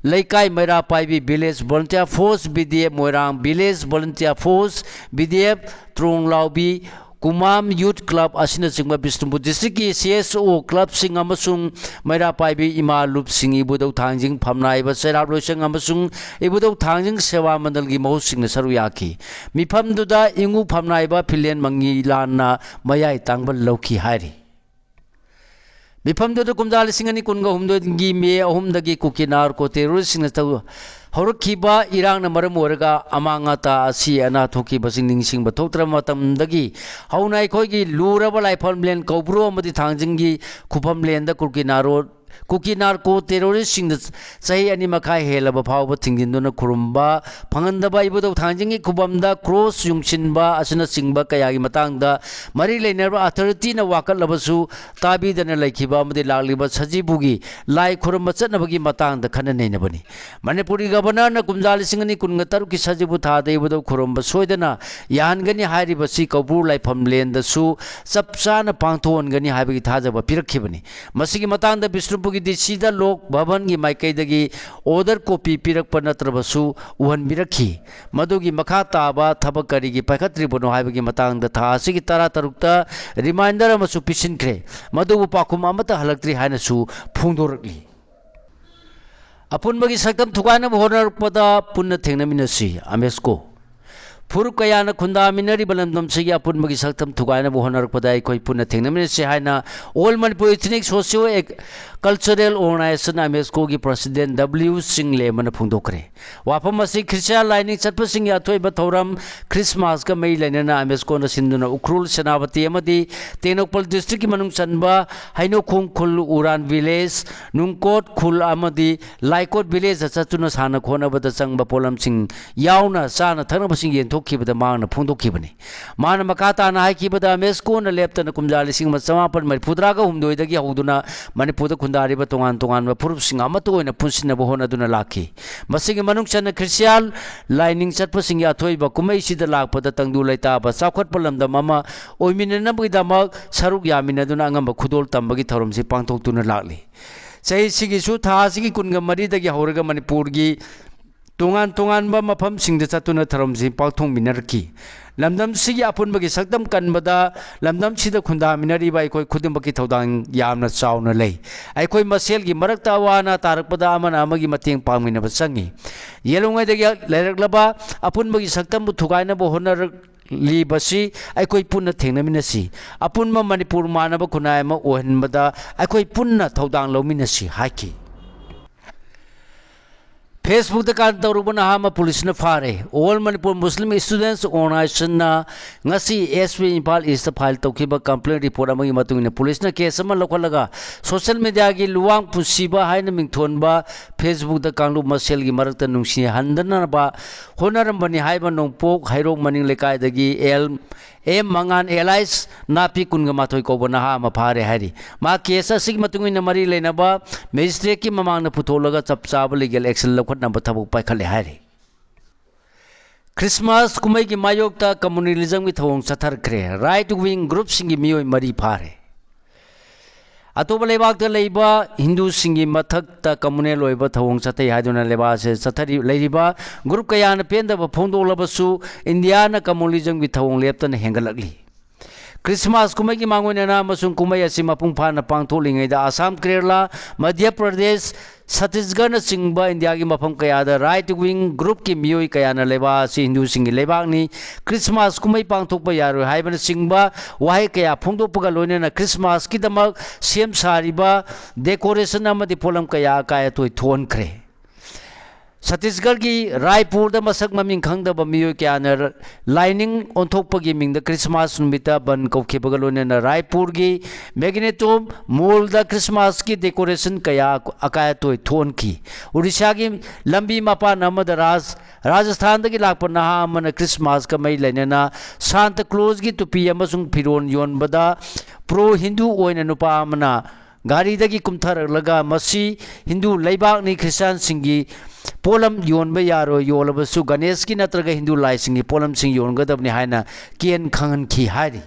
ꯂꯩꯀꯥꯏ ꯃꯩꯔꯥ ꯄꯥꯏꯕꯤ Village Volunteer Force, V D F ꯃꯣꯏꯔꯥꯡ Village Volunteer Force, V D F ꯇ꯭ꯔꯣꯡꯂꯥꯎꯕꯤ, ꯀꯨꯃꯥꯝ ꯌꯨꯠ ꯀ꯭ꯂꯕ ꯑꯁꯤꯅꯆꯤꯡꯕ ꯕꯤꯁꯅꯨꯄꯨꯔ ꯗꯤꯁꯇ꯭ꯔꯤꯛꯀꯤ ꯁꯤ ꯑꯦꯁ ꯑꯣ ꯀ꯭ꯂꯕꯁꯤꯡ ꯑꯃꯁꯨꯡ ꯃꯩꯔꯥ ꯄꯥꯏꯕꯤ ꯏꯃꯥ ꯂꯨꯞꯁꯤꯡ, ꯏꯕꯨꯙꯧ ꯊꯥꯡꯖꯤꯡ ꯐꯝꯅꯥꯏꯕ ꯆꯩꯔꯥꯛ ꯂꯣꯏꯁꯪ ꯑꯃꯁꯨꯡ ꯏꯕꯨꯙꯧ ꯊꯥꯡꯖꯤꯡ ꯁꯦꯋꯥ ꯃꯟꯗꯜꯒꯤ ꯃꯍꯨꯠꯁꯤꯡꯅ ꯁꯔꯨꯛ ꯌꯥꯈꯤ꯫ ꯃꯤꯐꯝꯗꯨꯗ ꯏꯉꯨ ꯐꯝꯅꯥꯏꯕ ꯐꯤꯂꯦꯟ ꯃꯪꯉꯤꯂꯥꯟꯅ ꯃꯌꯥꯏ ꯇꯥꯡꯕ ꯂꯧꯈꯤ ꯍꯥꯏꯔꯤ꯫ ꯃꯤꯐꯝꯗꯨꯗ ꯀꯨꯝꯖꯥ ꯂꯤꯁꯤꯡ ꯑꯅꯤ ꯀꯨꯟꯒ ꯍꯨꯝꯗꯣꯏꯒꯤ ꯃꯦ ꯑꯍꯨꯝꯗꯒꯤ ꯀꯨꯀꯤ ꯅꯥꯔꯀꯣ ꯇꯦꯔꯣꯔꯤꯁꯁꯤꯡꯅ ꯇꯧ-, ꯍꯧꯔꯛꯈꯤꯕ ꯏꯔꯥꯡꯅ ꯃꯔꯝ ꯑꯣꯏꯔꯒ ꯑꯃꯥꯡ ꯑꯇꯥ ꯑꯁꯤ ꯑꯅꯥ ꯊꯣꯛꯈꯤꯕꯁꯤꯡ ꯅꯤꯡꯁꯤꯡꯕ ꯊꯣꯛꯇ꯭ꯔꯕ ꯃꯇꯝꯗꯒꯤ ꯍꯧꯅ ꯑꯩꯈꯣꯏꯒꯤ ꯂꯨꯔꯕ ꯂꯥꯏꯐꯝꯂꯦꯟ ꯀꯧꯕ꯭ꯔꯨ ꯑꯃꯗꯤ ꯊꯥꯡꯖꯤꯡꯒꯤ ꯈꯨꯐꯝꯂꯦꯟꯗ ꯀꯨꯀꯤ ꯅꯥꯔꯣ-, ꯀꯨꯀꯤ ꯅꯥꯔꯀꯣ ꯇꯦꯔꯣꯔꯤꯁꯁꯤꯡꯗ ꯆꯍꯤ ꯑꯅꯤ ꯃꯈꯥꯏ ꯍꯦꯜꯂꯕ ꯐꯥꯎꯕ ꯊꯤꯡꯖꯤꯟꯗꯨꯅ ꯈꯨꯔꯨꯝꯕ ꯐꯪꯍꯟꯗꯕ, ꯏꯕꯨꯙꯧ ꯊꯥꯡꯖꯤꯡꯒꯤ ꯈꯨꯕꯝꯗ ꯀ꯭ꯔꯣꯁ ꯌꯨꯡꯁꯤꯟꯕ ꯑꯁꯤꯅꯆꯤꯡꯕ ꯀꯌꯥꯒꯤ ꯃꯇꯥꯡꯗ ꯃꯔꯤ ꯂꯩꯅꯔꯕ ꯑꯣꯊꯣꯔꯤꯇꯤꯅ ꯋꯥꯀꯠꯂꯕꯁꯨ ꯇꯥꯕꯤꯗꯅ ꯂꯩꯈꯤꯕ ꯑꯃꯗꯤ ꯂꯥꯛꯂꯤꯕ ꯁꯖꯤꯕꯨꯒꯤ ꯂꯥꯏ ꯈꯨꯔꯨꯝꯕ ꯆꯠꯅꯕꯒꯤ ꯃꯇꯥꯡꯗ ꯈꯟꯅ ꯅꯩꯅꯕꯅꯤ꯫ ꯃꯅꯤꯄꯨꯔꯒꯤ ꯒꯕꯔꯅꯔꯅ ꯀꯨꯝꯖꯥ ꯂꯤꯁꯤꯡ ꯑꯅꯤ ꯀꯨꯟꯒ ꯇꯔꯨꯛꯀꯤ ꯁꯖꯤꯕꯨ ꯊꯥꯗ ꯏꯕꯨꯙꯧ ꯈꯨꯔꯨꯝꯕ ꯁꯣꯏꯗꯅ ꯌꯥꯍꯟꯒꯅꯤ ꯍꯥꯏꯔꯤꯕꯁꯤ ꯀꯧꯕ꯭ꯔꯨ ꯂꯥꯏꯐꯝꯂꯦꯟꯗꯁꯨ ꯆꯞ ꯆꯥꯅ ꯄꯥꯡꯊꯣꯛꯍꯟꯒꯅꯤ ꯍꯥꯏꯕꯒꯤ ꯊꯥꯖꯕ ꯄꯤꯔꯛꯈꯤꯕꯅꯤ꯫ ꯃꯁꯤꯒꯤ ꯃꯇꯥꯡꯗ ꯕꯤꯁꯅꯨꯄꯨꯔꯒꯤ ꯗꯤ ꯁꯤꯗ ꯂꯣꯛ ꯚꯕꯟꯒꯤ ꯃꯥꯏꯀꯩꯗꯒꯤ ꯑꯣꯔꯗꯔ ꯀꯣꯄꯤ ꯄꯤꯔꯛꯄ ꯅꯠꯇ꯭ꯔꯕꯁꯨ ꯎꯍꯟꯕꯤꯔꯛꯈꯤ꯫ ꯃꯗꯨꯒꯤ ꯃꯈꯥ ꯇꯥꯕ ꯊꯕꯛ ꯀꯔꯤꯒꯤ ꯄꯥꯏꯈꯠꯇ꯭ꯔꯤꯕꯅꯣ ꯍꯥꯏꯕꯒꯤ ꯃꯇꯥꯡꯗ ꯊꯥ ꯑꯁꯤꯒꯤ ꯇꯔꯥ ꯇꯔꯨꯛꯇ ꯔꯤꯃꯥꯏꯟꯗꯔ ꯑꯃꯁꯨ ꯄꯤꯁꯤꯟꯈ꯭ꯔꯦ꯫ ꯃꯗꯨꯕꯨ ꯄꯥꯎꯈꯨꯝ ꯑꯃꯠꯇ ꯍꯜꯂꯛꯇ꯭ꯔꯤ ꯍꯥꯏꯅꯁꯨ ꯐꯣꯡꯗꯣꯔꯛꯂꯤ꯫ ꯑꯄꯨꯟꯕꯒꯤ ꯁꯛꯇꯝ ꯊꯨꯒꯥꯏꯅꯕ ꯍꯣꯠꯅꯔꯛꯄꯗ ꯄꯨꯟꯅ ꯊꯦꯡꯅꯃꯤꯟꯅꯁꯤ, ꯑꯃꯦꯁꯀꯣ꯫ ꯐꯨꯔꯨꯞ ꯀꯌꯥꯅ ꯈꯨꯟꯗꯥꯃꯤꯟꯅꯔꯤꯕ ꯂꯝꯗꯝꯁꯤꯒꯤ ꯑꯄꯨꯟꯕꯒꯤ ꯁꯛꯇꯝ ꯊꯨꯒꯥꯏꯅꯕ ꯍꯣꯠꯅꯔꯛꯄꯗ ꯑꯩꯈꯣꯏ ꯄꯨꯟꯅ ꯊꯦꯡꯅꯃꯤꯟꯅꯁꯤ ꯍꯥꯏꯅ All Manipur Ethnic Socio Cultural Organization, ꯑꯃꯦꯁꯀꯣꯒꯤ president W ꯆꯤꯡꯂꯦꯝꯕꯅ ꯐꯣꯡꯗꯣꯛꯈ꯭ꯔꯦ꯫ ꯋꯥꯐꯝ ꯑꯁꯤ ꯈ꯭ꯔꯤꯁꯇꯤꯌꯥꯟ ꯂꯥꯏꯅꯤꯡ ꯆꯠꯄꯁꯤꯡꯒꯤ ꯑꯊꯣꯏꯕ ꯊꯧꯔꯝ ꯈ꯭ꯔꯤꯁꯃꯥꯁꯀ ꯃꯔꯤ ꯂꯩꯅꯅ ꯑꯃꯦꯁꯀꯣꯅ ꯁꯤꯟꯗꯨꯅ ꯎꯈ꯭ꯔꯨꯜ, ꯁꯦꯅꯥꯄꯇꯤ ꯑꯃꯗꯤ ꯇꯦꯡꯅꯧꯄꯜ ꯗꯤꯁꯇ꯭ꯔꯤꯛꯀꯤ ꯃꯅꯨꯡ ꯆꯟꯕ ꯍꯩꯅꯧꯈꯣꯡ ꯈꯨꯜ, ꯎꯔꯥꯟ ꯚꯤꯂꯦꯖ, ꯅꯨꯡꯀꯣꯠ ꯈꯨꯜ ꯑꯃꯗꯤ ꯂꯥꯏꯀꯣꯠ ꯚꯤꯂꯦꯖꯇ ꯆꯠꯇꯨꯅ ꯁꯥꯟꯅ ꯈꯣꯠꯅꯕꯗ ꯆꯪꯕ ꯄꯣꯠꯂꯝꯁꯤꯡ ꯌꯥꯎꯅ ꯆꯥꯅ ꯊꯛꯅꯕꯁꯤꯡ ꯌꯦꯟꯊꯣꯛꯈꯤꯕꯗ ꯃꯍꯥꯛꯅ ꯐꯣꯡꯗꯣꯛꯈꯤꯕꯅꯤ꯫ ꯃꯥꯅ ꯃꯈꯥ ꯇꯥꯅ ꯍꯥꯏꯈꯤꯕꯗ, ꯑꯃꯦꯁꯀꯣꯅ ꯂꯦꯞꯇꯅ ꯀꯨꯝꯖꯥ ꯂꯤꯁꯤꯡ ꯑꯃ ꯆꯃꯥꯄꯟ ꯃꯔꯤꯐꯨꯇꯔꯥꯒ ꯍꯨꯝꯗꯣꯏꯗꯒꯤ ꯍꯧꯗꯨꯅ ꯃꯅꯤꯄꯨꯔꯗ ꯈꯨꯟꯗꯥꯔꯤꯕ ꯇꯣꯉꯥꯟ ꯇꯣꯉꯥꯟꯕ ꯐꯨꯔꯨꯞꯁꯤꯡ ꯑꯃꯠꯇ ꯑꯣꯏꯅ ꯄꯨꯟꯁꯤꯟꯅꯕ ꯍꯣꯠꯅꯗꯨꯅ ꯂꯥꯛꯈꯤ꯫ ꯃꯁꯤꯒꯤ ꯃꯅꯨꯡ ꯆꯟꯅ ꯈ꯭ꯔꯤꯁꯇꯤꯌꯥꯟ ꯂꯥꯏꯅꯤꯡ ꯆꯠꯄꯁꯤꯡꯒꯤ ꯑꯊꯣꯏꯕ ꯀꯨꯝꯍꯩꯁꯤꯗ ꯂꯥꯛꯄꯗ ꯇꯪꯗꯨ ꯂꯩꯇꯥꯕ ꯆꯥꯎꯈꯠꯄ ꯂꯝꯗꯝ ꯑꯃ ꯑꯣꯏꯃꯤꯟꯅꯅꯕꯒꯤꯗꯃꯛ ꯁꯔꯨꯛ ꯌꯥꯃꯤꯟꯅꯗꯨꯅ ꯑꯉꯝꯕ ꯈꯨꯗꯣꯜ ꯇꯝꯕꯒꯤ ꯊꯧꯔꯝꯁꯤ ꯄꯥꯡꯊꯣꯛꯇꯨꯅ ꯂꯥꯛꯂꯤ꯫ ꯆꯍꯤꯁꯤꯒꯤꯁꯨ ꯊꯥ ꯑꯁꯤꯒꯤ ꯀꯨꯟꯒ ꯃꯔꯤꯗꯒꯤ ꯍꯧꯔꯒ ꯃꯅꯤꯄꯨꯔꯒꯤ ꯇꯣꯉꯥꯟ ꯇꯣꯉꯥꯟꯕ ꯃꯐꯝꯁꯤꯡꯗ ꯆꯠꯇꯨꯅ ꯊꯧꯔꯝꯁꯤ ꯄꯥꯡꯊꯣꯛꯃꯤꯟꯅꯔꯛꯈꯤ꯫ ꯂꯝꯗꯝꯁꯤꯒꯤ ꯑꯄꯨꯟꯕꯒꯤ ꯁꯛꯇꯝ ꯀꯟꯕꯗ ꯂꯝꯗꯝꯁꯤꯗ ꯈꯨꯟꯗꯥꯃꯤꯟꯅꯔꯤꯕ ꯑꯩꯈꯣꯏ ꯈꯨꯗꯤꯡꯃꯛꯀꯤ ꯊꯧꯗꯥꯡ ꯌꯥꯝꯅ ꯆꯥꯎꯅ ꯂꯩ꯫ ꯑꯩꯈꯣꯏ ꯃꯁꯦꯜꯒꯤ ꯃꯔꯛꯇ ꯑꯋꯥ ꯑꯅꯥ ꯇꯥꯔꯛꯄꯗ ꯑꯃꯅ ꯑꯃꯒꯤ ꯃꯇꯦꯡ ꯄꯥꯡꯃꯤꯟꯅꯕ ꯆꯪꯏ꯫ ꯌꯦꯜꯂꯣꯡꯉꯩꯗꯒꯤ ꯂꯩꯔꯛꯂꯕ ꯑꯄꯨꯟꯕꯒꯤ ꯁꯛꯇꯝꯕꯨ ꯊꯨꯒꯥꯏꯅꯕ ꯍꯣꯠꯅꯔꯛꯂꯤꯕꯁꯤ ꯑꯩꯈꯣꯏ ꯄꯨꯟꯅ ꯊꯦꯡꯅꯃꯤꯟꯅꯁꯤ꯫ ꯑꯄꯨꯟꯕ ꯃꯅꯤꯄꯨꯔ ꯃꯥꯟꯅꯕ ꯈꯨꯟꯅꯥꯏ ꯑꯃ ꯑꯣꯏꯍꯟꯕꯗ ꯑꯩꯈꯣꯏ ꯄꯨꯟꯅ ꯊꯧꯗꯥꯡ ꯂꯧꯃꯤꯟꯅꯁꯤ ꯍꯥꯏꯈꯤ꯫ ꯐꯦꯁꯕꯨꯛꯇ ꯀꯥꯟ ꯇꯧꯔꯨꯕ ꯅꯍꯥ ꯑꯃ ꯄꯨꯂꯤꯁꯅ ꯐꯥꯔꯦ꯫ ꯑꯣꯜ ꯃꯅꯤꯄꯨꯔ ꯃꯨꯁꯂꯤꯝ ꯏꯁꯇꯨꯗꯦꯟꯁ ꯑꯣꯔꯒꯅꯥꯏꯖꯦꯁꯟꯅ ꯉꯁꯤ S P Imphal east file ꯇꯧꯈꯤꯕ ꯀꯝꯄ꯭ꯂꯦꯟ ꯔꯤꯄꯣꯔꯠ ꯑꯃꯒꯤ ꯃꯇꯨꯡ ꯏꯟꯅ ꯄꯨꯂꯤꯁꯅ ꯀꯦꯁ ꯑꯃ ꯂꯧꯈꯠꯂꯒ ꯁꯣꯁꯦꯜ ꯃꯦꯗꯤꯌꯥꯒꯤ ꯂꯨꯋꯥꯡ ꯄꯨꯟꯁꯤꯕ ꯍꯥꯏꯅ ꯃꯤꯡꯊꯣꯟꯕ ꯐꯦꯁꯕꯨꯛꯇ ꯀꯥꯡꯂꯨꯞ ꯃꯁꯦꯜꯒꯤ ꯃꯔꯛꯇ ꯅꯨꯡꯁꯤꯍꯟꯗꯅꯕ ꯍꯣꯠꯅꯔꯝꯕꯅꯤ ꯍꯥꯏꯕ ꯅꯣꯡꯄꯣꯛ ꯍꯩꯔꯣꯛ ꯃꯅꯤꯡ ꯂꯩꯀꯥꯏꯗꯒꯤ ꯑꯦꯜ ꯑꯦꯝ ꯃꯉꯥꯟ ꯑꯦꯂꯥꯏꯁ ꯅꯥꯄꯤ ꯀꯨꯟꯒ ꯃꯥꯊꯣꯏ ꯀꯧꯕ ꯅꯍꯥ ꯑꯃ ꯐꯥꯔꯦ ꯍꯥꯏꯔꯤ꯫ ꯃꯥ ꯀꯦꯁ ꯑꯁꯤꯒꯤ ꯃꯇꯨꯡ ꯏꯟꯅ ꯃꯔꯤ ꯂꯩꯅꯕ ꯃꯦꯖꯤꯁꯇ꯭ꯔꯦꯠꯀꯤ ꯃꯃꯥꯡꯗ ꯄꯨꯊꯣꯛꯂꯒ ꯆꯞ ꯆꯥꯕ ꯂꯤꯒꯦꯜ ꯑꯦꯛꯁꯟ ꯂꯧꯈꯠꯅꯕ ꯊꯕꯛ ꯄꯥꯏꯈꯠꯂꯦ ꯍꯥꯏꯔꯤ꯫ ꯈ꯭ꯔꯤꯁꯃꯥꯁ ꯀꯨꯝꯍꯩꯒꯤ ꯃꯥꯌꯣꯛꯇ ꯀꯝꯃꯨꯅꯤꯖꯝꯒꯤ ꯊꯧꯑꯣꯡ ꯆꯠꯊꯔꯛꯈ꯭ꯔꯦ꯫ ꯔꯥꯏꯠ ꯋꯤꯡ ꯒ꯭ꯔꯨꯞꯁꯤꯡꯒꯤ ꯃꯤꯑꯣꯏ ꯃꯔꯤ ꯐꯥꯔꯦ꯫ ꯑꯇꯣꯞꯄ ꯂꯩꯕꯥꯛꯇ ꯂꯩꯕ ꯍꯤꯟꯗꯨꯁꯤꯡꯒꯤ ꯃꯊꯛꯇ ꯀꯝꯃꯨꯅꯦꯜ ꯑꯣꯏꯕ ꯊꯧꯑꯣꯡ ꯆꯠꯊꯩ ꯍꯥꯏꯗꯨꯅ ꯂꯩꯕꯥꯛ ꯑꯁꯤꯗ ꯆꯠꯊꯔꯤ-, ꯂꯩꯔꯤꯕ ꯒ꯭ꯔꯨꯞ ꯀꯌꯥꯅ ꯄꯦꯟꯗꯕ ꯐꯣꯡꯗꯣꯛꯂꯕꯁꯨ ꯏꯟꯗꯤꯌꯥꯅ ꯀꯝꯃꯨꯅꯤꯖꯝꯒꯤ ꯊꯧꯑꯣꯡ ꯂꯦꯞꯇꯅ ꯍꯦꯟꯒꯠꯂꯛꯂꯤ꯫ ꯈ꯭ꯔꯤꯁꯃꯥꯁ ꯀꯨꯝꯍꯩꯒꯤ ꯃꯥꯡꯑꯣꯏꯅꯅ ꯑꯃꯁꯨꯡ ꯀꯨꯝꯍꯩ ꯑꯁꯤ ꯃꯄꯨꯡ ꯐꯥꯅ ꯄꯥꯡꯊꯣꯛꯂꯤꯉꯩꯗ ꯑꯁꯥꯝ, ꯀꯦꯔꯂꯥ, ꯃꯙ꯭ꯌ ꯄ꯭ꯔꯗꯦꯁ, ꯁꯠꯇꯤꯁꯒꯔꯅꯆꯤꯡꯕ ꯏꯟꯗꯤꯌꯥꯒꯤ ꯃꯐꯝ ꯀꯌꯥꯗ ꯔꯥꯏꯠ ꯋꯤꯡ ꯒ꯭ꯔꯨꯞꯀꯤ ꯃꯤꯑꯣꯏ ꯀꯌꯥꯅ ꯂꯩꯕꯥꯛ ꯑꯁꯤ ꯍꯤꯟꯗꯨꯁꯤꯡꯒꯤ ꯂꯩꯕꯥꯛꯅꯤ, ꯈ꯭ꯔꯤꯁꯃꯥꯁ ꯀꯨꯝꯍꯩ ꯄꯥꯡꯊꯣꯛꯄ ꯌꯥꯔꯣꯏ ꯍꯥꯏꯕꯅꯆꯤꯡꯕ ꯋꯥꯍꯩ ꯀꯌꯥ ꯐꯣꯡꯗꯣꯛꯄꯒ ꯂꯣꯏꯅꯅ ꯈ꯭ꯔꯤꯁꯃꯥꯁꯀꯤꯗꯃꯛ ꯁꯦꯝ ꯁꯥꯔꯤꯕ ꯗꯦꯀꯣꯔꯦꯁꯟ ꯑꯃꯗꯤ ꯄꯣꯠꯂꯝ ꯀꯌꯥ ꯑꯀꯥꯏ ꯑꯇꯣꯏ ꯊꯣꯛꯍꯟꯈ꯭ꯔꯦ꯫ ꯁꯠꯇꯤꯁꯒꯔꯒꯤ ꯔꯥꯏꯄꯨꯔꯗ ꯃꯁꯛ ꯃꯃꯤꯡ ꯈꯪꯗꯕ ꯃꯤꯑꯣꯏ ꯀꯌꯥꯅ ꯂꯥꯏꯅꯤꯡ ꯑꯣꯟꯊꯣꯛꯄꯒꯤ ꯃꯤꯡꯗ ꯈ꯭ꯔꯤꯁꯃꯥꯁ ꯅꯨꯃꯤꯠꯇ ꯕꯟ ꯀꯧꯈꯤꯕꯒ ꯂꯣꯏꯅꯅ ꯔꯥꯏꯄꯨꯔꯒꯤ ꯃꯦꯒꯅꯦꯇꯣꯝ ꯃꯣꯜꯗ ꯈ꯭ꯔꯤꯁꯃꯥꯁꯀꯤ ꯗꯦꯀꯣꯔꯦꯁꯟ ꯀꯌꯥ ꯑꯀꯥꯏ ꯑꯇꯣꯏ ꯊꯣꯛꯍꯟꯈꯤ꯫ ꯑꯣꯔꯤꯁꯥꯒꯤ ꯂꯝꯕꯤ ꯃꯄꯥꯟ ꯑꯃꯗ ꯔꯥꯖ-, ꯔꯥꯖꯁꯊꯥꯟꯗꯒꯤ ꯂꯥꯛꯄ ꯅꯍꯥ ꯑꯃꯅ ꯈ꯭ꯔꯤꯁꯃꯥꯁꯀ ꯃꯔꯤ ꯂꯩꯅꯅ ꯁꯥꯟꯇ ꯀ꯭ꯂꯣꯖꯒꯤ ꯇꯨꯄꯤ ꯑꯃꯁꯨꯡ ꯐꯤꯔꯣꯜ ꯌꯣꯟꯕꯗ ꯄ꯭ꯔꯣ ꯍꯤꯟꯗꯨ ꯑꯣꯏꯅ ꯅꯨꯄꯥ ꯑꯃꯅ ꯒꯥꯔꯤꯗꯒꯤ ꯀꯨꯝꯊꯔꯛꯂꯒ ꯃꯁꯤ ꯍꯤꯟꯗꯨ ꯂꯩꯕꯥꯛꯅꯤ, ꯈ꯭ꯔꯤꯁꯇꯥꯟꯁꯤꯡꯒꯤ ꯄꯣꯠꯂꯝ ꯌꯣꯟꯕ ꯌꯥꯔꯣꯏ, ꯌꯣꯜꯂꯕꯁꯨ ꯒꯅꯦꯁꯀꯤ ꯅꯠꯇ꯭ꯔꯒ ꯍꯤꯟꯗꯨ ꯂꯥꯏꯁꯤꯡꯒꯤ ꯄꯣꯠꯂꯝꯁꯤꯡ ꯌꯣꯟꯒꯗꯕꯅꯤ ꯍꯥꯏꯅ ꯀꯦꯟ ꯈꯪꯍꯟꯈꯤ ꯍꯥꯏꯔꯤ꯫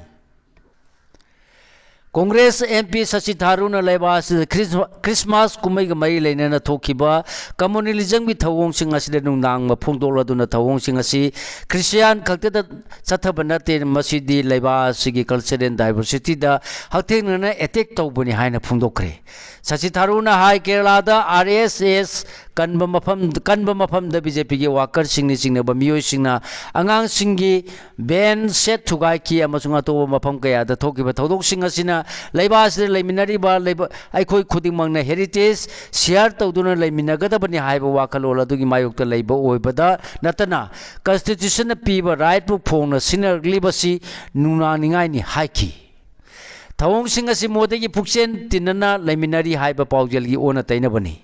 ꯀꯣꯡꯒ꯭ꯔꯦꯁ ꯑꯦꯝ ꯄꯤ ꯁꯁꯤ ꯊꯥꯔꯨꯅ ꯂꯩꯕꯥꯛ ꯑꯁꯤꯗ ꯈ꯭ꯔꯤꯁꯃꯥ-, ꯈ꯭ꯔꯤꯁꯃꯥꯁ ꯀꯨꯝꯍꯩꯒ ꯃꯔꯤ ꯂꯩꯅꯅ ꯊꯣꯛꯈꯤꯕ ꯀꯝꯃꯨꯅꯤꯖꯝꯒꯤ ꯊꯧꯑꯣꯡꯁꯤꯡ ꯑꯁꯤꯗ ꯅꯨꯡꯅꯥꯡꯕ ꯐꯣꯡꯗꯣꯛꯂꯗꯨꯅ ꯊꯧꯑꯣꯡꯁꯤꯡ ꯑꯁꯤ ꯈ꯭ꯔꯤꯁꯇꯤꯌꯥꯟ ꯈꯛꯇꯗ ꯆꯠꯊꯕ ꯅꯠꯇꯦ, ꯃꯁꯤꯗꯤ ꯂꯩꯕꯥꯛ ꯑꯁꯤꯒꯤ ꯀꯜꯆꯔꯦꯜ ꯗꯥꯏꯚꯔꯁꯤꯇꯤꯗ ꯍꯛꯊꯦꯡꯅꯅ ꯑꯦꯇꯦꯛ ꯇꯧꯕꯅꯤ ꯍꯥꯏꯅ ꯐꯣꯡꯗꯣꯛꯈ꯭ꯔꯦ꯫ ꯁꯁꯤ ꯊꯥꯔꯨꯅ ꯍꯥꯏ, ꯀꯦꯔꯂꯥꯗ ꯑꯥꯔ ꯑꯦꯁ ꯑꯦꯁ ꯀꯟꯕ ꯃꯐꯝ, ꯀꯟꯕ ꯃꯐꯝꯗ ꯕꯤ ꯖꯦ ꯄꯤꯒꯤ ꯋꯥꯀꯔꯁꯤꯡꯅ ꯆꯤꯡꯅꯕ ꯃꯤꯑꯣꯏꯁꯤꯡꯅ ꯑꯉꯥꯡꯁꯤꯡꯒꯤ ꯚꯦꯟ ꯁꯦꯠ ꯊꯨꯒꯥꯏꯈꯤ ꯑꯃꯁꯨꯡ ꯑꯇꯣꯞꯄ ꯃꯐꯝ ꯀꯌꯥꯗ ꯊꯣꯛꯈꯤꯕ ꯊꯧꯗꯣꯛꯁꯤꯡ ꯑꯁꯤꯅ ꯂꯩꯕꯥꯛ ꯑꯁꯤꯗ ꯂꯩꯃꯤꯟꯅꯔꯤꯕ ꯂꯩꯕ-, ꯑꯩꯈꯣꯏ ꯈꯨꯗꯤꯡꯃꯛꯅ ꯍꯦꯔꯤꯇꯦꯖ ꯁꯤꯌꯥꯔ ꯇꯧꯗꯨꯅ ꯂꯩꯃꯤꯟꯅꯒꯗꯕꯅꯤ ꯍꯥꯏꯕ ꯋꯥꯈꯜꯂꯣꯟ ꯑꯗꯨꯒꯤ ꯃꯥꯌꯣꯛꯇ ꯂꯩꯕ ꯑꯣꯏꯕꯗ ꯅꯠꯇꯅ, ꯀꯟꯁꯇꯤꯇ꯭ꯌꯨꯁꯟꯅ ꯄꯤꯕ ꯔꯥꯏꯠꯄꯨ ꯐꯣꯡꯅ ꯁꯤꯟꯅꯔꯛꯂꯤꯕꯁꯤ ꯅꯨꯡꯅꯥꯡꯅꯤꯡꯉꯥꯏꯅꯤ ꯍꯥꯏꯈꯤ꯫ ꯊꯧꯑꯣꯡꯁꯤꯡ ꯑꯁꯤ ꯃꯣꯗꯤꯒꯤ ꯄꯨꯛꯆꯦꯜ ꯇꯤꯟꯅꯅ ꯂꯩꯃꯤꯟꯅꯔꯤ ꯍꯥꯏꯕ ꯄꯥꯎꯖꯦꯜꯒꯤ ꯑꯣꯟꯅ ꯇꯩꯅꯕꯅꯤ꯫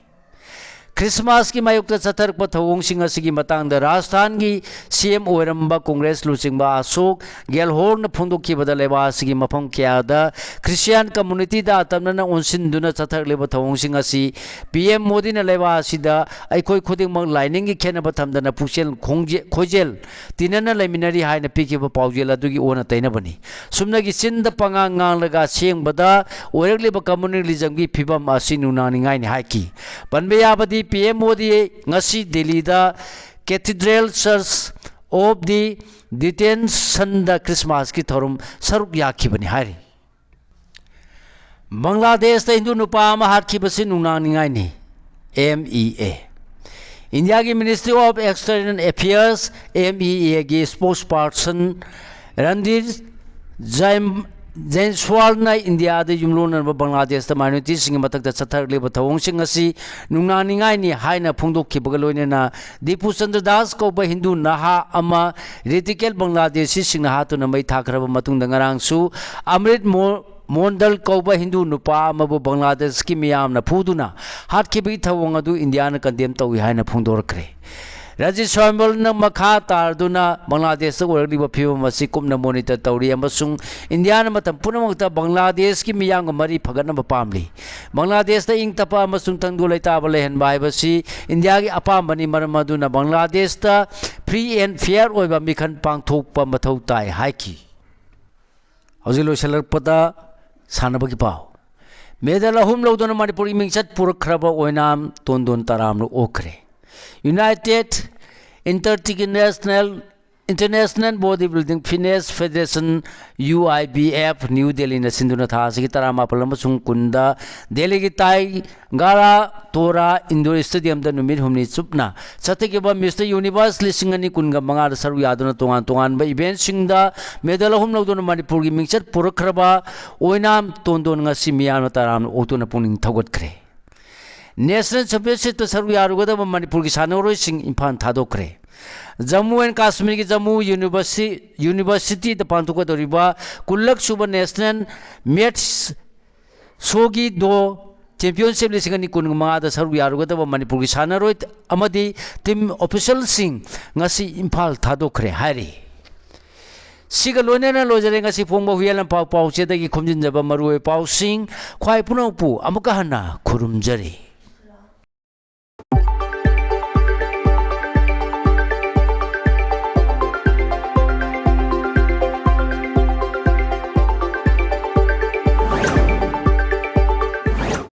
ꯈ꯭ꯔꯤꯁꯃꯥꯁꯀꯤ ꯃꯥꯌꯣꯛꯇ ꯆꯠꯊꯔꯛꯄ ꯊꯧꯑꯣꯡꯁꯤꯡ ꯑꯁꯤꯒꯤ ꯃꯇꯥꯡꯗ ꯔꯥꯖꯁꯊꯥꯟꯒꯤ ꯁꯤ ꯑꯦꯝ ꯑꯣꯏꯔꯝꯕ ꯀꯣꯡꯒ꯭ꯔꯦꯁ ꯂꯨꯆꯤꯡꯕ ꯑꯁꯣꯛ ꯒꯦꯍꯂꯣꯠꯅ ꯐꯣꯡꯗꯣꯛꯈꯤꯕꯗ, ꯂꯩꯕꯥꯛ ꯑꯁꯤꯒꯤ ꯃꯐꯝ ꯀꯌꯥꯗ ꯈ꯭ꯔꯤꯁꯇꯤꯌꯥꯟ ꯀꯝꯃꯨꯅꯤꯇꯤꯗ ꯑꯇꯝꯅꯅ ꯑꯣꯟꯁꯤꯟꯗꯨꯅ ꯆꯠꯊꯔꯛꯂꯤꯕ ꯊꯧꯑꯣꯡꯁꯤꯡ ꯑꯁꯤ ꯄꯤ ꯑꯦꯝ ꯃꯣꯗꯤꯅ ꯂꯩꯕꯥꯛ ꯑꯁꯤꯗ ꯑꯩꯈꯣꯏ ꯈꯨꯗꯤꯡꯃꯛ ꯂꯥꯏꯅꯤꯡꯒꯤ ꯈꯦꯠꯅꯕ ꯊꯝꯗꯅ ꯄꯨꯛꯆꯦꯜ ꯈꯣꯡꯖꯦ-, ꯈꯣꯏꯖꯦꯜ ꯇꯤꯟꯅꯅ ꯂꯩꯃꯤꯟꯅꯔꯤ ꯍꯥꯏꯅ ꯄꯤꯈꯤꯕ ꯄꯥꯎꯖꯦꯜ ꯑꯗꯨꯒꯤ ꯑꯣꯟꯅ ꯇꯩꯅꯕꯅꯤ꯫ ꯁꯨꯞꯅꯒꯤ ꯆꯤꯟꯗ ꯄꯉꯥꯡ ꯉꯥꯡꯂꯒ ꯑꯁꯦꯡꯕꯗ ꯑꯣꯏꯔꯛꯂꯤꯕ ꯀꯝꯃꯨꯅꯤꯖꯝꯒꯤ ꯐꯤꯕꯝ ꯑꯁꯤ ꯅꯨꯡꯅꯥꯡꯅꯤꯡꯉꯥꯏꯅꯤ ꯍꯥꯏꯈꯤ꯫ ꯄꯟꯕ ꯌꯥꯕꯗꯤ, ꯄꯤ ꯑꯦꯝ ꯃꯣꯗꯤ ꯉꯁꯤ ꯗꯤꯜꯂꯤꯗ Cathedral Church of the Detention ꯗ ꯈ꯭ꯔꯤꯁꯃꯥꯁꯀꯤ ꯊꯧꯔꯝ ꯁꯔꯨꯛ ꯌꯥꯈꯤꯕꯅꯤ ꯍꯥꯏꯔꯤ꯫ ꯕꯪꯒ꯭ꯂꯥꯗꯦꯁꯇ ꯍꯤꯟꯗꯨ ꯅꯨꯄꯥ ꯑꯃ ꯍꯥꯠꯈꯤꯕꯁꯤ ꯅꯨꯡꯅꯥꯡꯅꯤꯡꯉꯥꯏꯅꯤ꯫ ꯑꯦꯝ ꯏ ꯑꯦ꯫ ꯏꯟꯗꯤꯌꯥꯒꯤ Ministry of External Affairs, M E ꯑꯦꯒꯤ spokesperson ꯔꯟꯗꯤꯔ ꯖꯥꯏꯝ-, ꯖꯥꯏꯟꯁꯋꯥꯜꯅ ꯏꯟꯗꯤꯌꯥꯗ ꯌꯨꯝꯂꯣꯟꯅꯔꯕ ꯕꯪꯒ꯭ꯂꯥꯗꯦꯁꯇ ꯃꯥꯏꯅꯣꯔꯤꯇꯤꯁꯤꯡꯒꯤ ꯃꯊꯛꯇ ꯆꯠꯊꯔꯛꯂꯤꯕ ꯊꯧꯑꯣꯡꯁꯤꯡ ꯑꯁꯤ ꯅꯨꯡꯅꯥꯡꯅꯤꯡꯉꯥꯏꯅꯤ ꯍꯥꯏꯅ ꯐꯣꯡꯗꯣꯛꯈꯤꯕꯒ ꯂꯣꯏꯅꯅ ꯗꯤꯄꯨ ꯆꯟꯗ꯭ꯔ ꯗꯥꯁ ꯀꯧꯕ ꯍꯤꯟꯗꯨ ꯅꯍꯥ ꯑꯃ ꯔꯦꯗꯤꯀꯦꯜ ꯕꯪꯒ꯭ꯂꯥꯗꯦꯁꯤꯁꯤꯡꯅ ꯍꯥꯠꯇꯨꯅ ꯃꯩ ꯊꯥꯈ꯭ꯔꯕ ꯃꯇꯨꯡꯗ ꯉꯔꯥꯡꯁꯨ ꯑꯃ꯭ꯔꯤꯠ ꯃꯣ-, ꯃꯣꯟꯗꯜ ꯀꯧꯕ ꯍꯤꯟꯗꯨ ꯅꯨꯄꯥ ꯑꯃꯕꯨ ꯕꯪꯒ꯭ꯂꯥꯗꯦꯁꯀꯤ ꯃꯤꯌꯥꯝꯅ ꯐꯨꯗꯨꯅ ꯍꯥꯠꯈꯤꯕꯒꯤ ꯊꯧꯑꯣꯡ ꯑꯗꯨ ꯏꯟꯗꯤꯌꯥꯅ ꯀꯟꯗꯦꯝ ꯇꯧꯏ ꯍꯥꯏꯅ ꯐꯣꯡꯗꯣꯔꯛꯈ꯭ꯔꯦ꯫ ꯔꯥꯖꯦꯁ ꯁꯣꯌꯝꯕꯜꯅ ꯃꯈꯥ ꯇꯥꯔꯗꯨꯅ ꯕꯪꯒ꯭ꯂꯥꯗꯦꯁꯇ ꯑꯣꯏꯔꯛꯂꯤꯕ ꯐꯤꯕꯝ ꯑꯁꯤ ꯀꯨꯞꯅ ꯃꯣꯅꯤꯇꯔ ꯇꯧꯔꯤ ꯑꯃꯁꯨꯡ ꯏꯟꯗꯤꯌꯥꯅ ꯃꯇꯝ ꯄꯨꯝꯅꯃꯛꯇ ꯕꯪꯒ꯭ꯂꯥꯗꯦꯁꯀꯤ ꯃꯤꯌꯥꯝꯒ ꯃꯔꯤ ꯐꯒꯠꯅꯕ ꯄꯥꯝꯂꯤ꯫ ꯕꯪꯒ꯭ꯂꯥꯗꯦꯁꯇ ꯏꯪ ꯇꯞꯄ ꯑꯃꯁꯨꯡ ꯇꯪꯗꯨ ꯂꯩꯇꯥꯕ ꯂꯩꯍꯟꯕ ꯍꯥꯏꯕꯁꯤ ꯏꯟꯗꯤꯌꯥꯒꯤ ꯑꯄꯥꯝꯕꯅꯤ, ꯃꯔꯝ ꯑꯗꯨꯅ ꯕꯪꯒ꯭ꯂꯥꯗꯦꯁꯇ free and fair ꯑꯣꯏꯕ ꯃꯤꯈꯜ ꯄꯥꯡꯊꯣꯛꯄ ꯃꯊꯧ ꯇꯥꯏ ꯍꯥꯏꯈꯤ꯫ ꯍꯧꯖꯤꯛ ꯂꯣꯏꯁꯤꯜꯂꯛꯄꯗ ꯁꯥꯟꯅꯕꯒꯤ ꯄꯥꯎ꯫ ꯃꯦꯗꯜ ꯑꯍꯨꯝ ꯂꯧꯗꯨꯅ ꯃꯅꯤꯄꯨꯔꯒꯤ ꯃꯤꯡꯆꯠ ꯄꯨꯔꯛꯈ꯭ꯔꯕ ꯑꯣꯏꯅꯥꯝ ꯇꯣꯟꯗꯣꯟ ꯇꯔꯥꯝꯅ ꯑꯣꯛꯈ꯭ꯔꯦ꯫ United International International Body Building Fitness Federation, U I B F, New ꯗꯦꯜꯂꯤꯅ ꯁꯤꯟꯗꯨꯅ ꯊꯥ ꯑꯁꯤꯒꯤ ꯇꯔꯥꯃꯥꯄꯜ ꯑꯃꯁꯨꯡ ꯀꯨꯟꯗ ꯗꯦꯜꯂꯤꯒꯤ ꯇꯥꯏ ꯒꯥꯔꯥ ꯇꯣꯔꯥ ꯏꯟꯗꯣꯔ ꯁ꯭ꯇꯦꯗꯤꯌꯝꯗ ꯅꯨꯃꯤꯠ ꯍꯨꯝꯅꯤ ꯆꯨꯞꯅ ꯆꯠꯊꯈꯤꯕ ꯃꯤꯁꯇꯔ ꯌꯨꯅꯤꯚꯔꯁ ꯂꯤꯁꯤꯡ ꯑꯅꯤ ꯀꯨꯟꯒ ꯃꯉꯥꯗ ꯁꯔꯨꯛ ꯌꯥꯗꯨꯅ ꯇꯣꯉꯥꯟ ꯇꯣꯉꯥꯟꯕ ꯏꯚꯦꯟꯠꯁꯤꯡꯗ ꯃꯦꯗꯜ ꯑꯍꯨꯝ ꯂꯧꯗꯨꯅ ꯃꯅꯤꯄꯨꯔꯒꯤ ꯃꯤꯡꯆꯠ ꯄꯨꯔꯛꯈ꯭ꯔꯕ ꯑꯣꯏꯅꯥꯝ ꯇꯣꯟꯗꯣꯟ ꯉꯁꯤ ꯃꯤꯌꯥꯝꯅ ꯇꯔꯥꯝꯅ ꯑꯣꯛꯇꯨꯅ ꯄꯨꯛꯅꯤꯡ ꯊꯧꯒꯠꯈ꯭ꯔꯦ꯫ ꯅꯦꯁꯅꯦꯜ ꯆꯦꯝꯄꯤꯌꯟꯁꯤꯞꯇ ꯁꯔꯨꯛ ꯌꯥꯔꯨꯒꯗꯕ ꯃꯅꯤꯄꯨꯔꯒꯤ ꯁꯥꯟꯅꯔꯣꯏꯁꯤꯡ ꯏꯝꯐꯥꯜ ꯊꯥꯗꯣꯛꯈ꯭ꯔꯦ꯫ ꯖꯝꯃꯨ ꯑꯦꯟ ꯀꯥꯁꯃꯤꯔꯒꯤ ꯖꯝꯃꯨ ꯌꯨꯅꯤꯚꯔꯁꯤ-, ꯌꯨꯅꯤꯚꯔꯁꯤꯇꯤꯗ ꯄꯥꯡꯊꯣꯛꯀꯗꯧꯔꯤꯕ ꯀꯨꯟꯂꯛ ꯁꯨꯕ ꯅꯦꯁꯅꯦꯜ ꯃꯦꯠꯁ ꯁꯣꯒꯤ ꯗꯣ ꯆꯦꯝꯄꯤꯌꯟꯁꯤꯞ ꯂꯤꯁꯤꯡ ꯑꯅꯤ ꯀꯨꯟꯃꯉꯥꯗ ꯁꯔꯨꯛ ꯌꯥꯔꯨꯒꯗꯕ ꯃꯅꯤꯄꯨꯔꯒꯤ ꯁꯥꯟꯅꯔꯣꯏ ꯑꯃꯗꯤ ꯇꯤꯝ ꯑꯣꯐꯤꯁꯤꯌꯦꯜꯁꯤꯡ ꯉꯁꯤ ꯏꯝꯐꯥꯜ ꯊꯥꯗꯣꯛꯈ꯭ꯔꯦ ꯍꯥꯏꯔꯤ꯫ ꯁꯤꯒ ꯂꯣꯏꯅꯅ ꯂꯣꯏꯖꯔꯦ ꯉꯁꯤ ꯐꯣꯡꯕ ꯍꯨꯏꯌꯥꯂꯥꯟ ꯄꯥꯎ ꯄꯥꯎꯆꯦꯗꯒꯤ ꯈꯣꯝꯖꯤꯟꯖꯕ ꯃꯔꯨꯑꯣꯏꯕ ꯄꯥꯎꯁꯤꯡ꯫ ꯈ꯭ꯋꯥꯏ ꯄꯨꯝꯅꯃꯛꯄꯨ ꯑꯃꯨꯛꯀ ꯍꯟꯅ ꯈꯨꯔꯨꯝꯖꯔꯤ꯫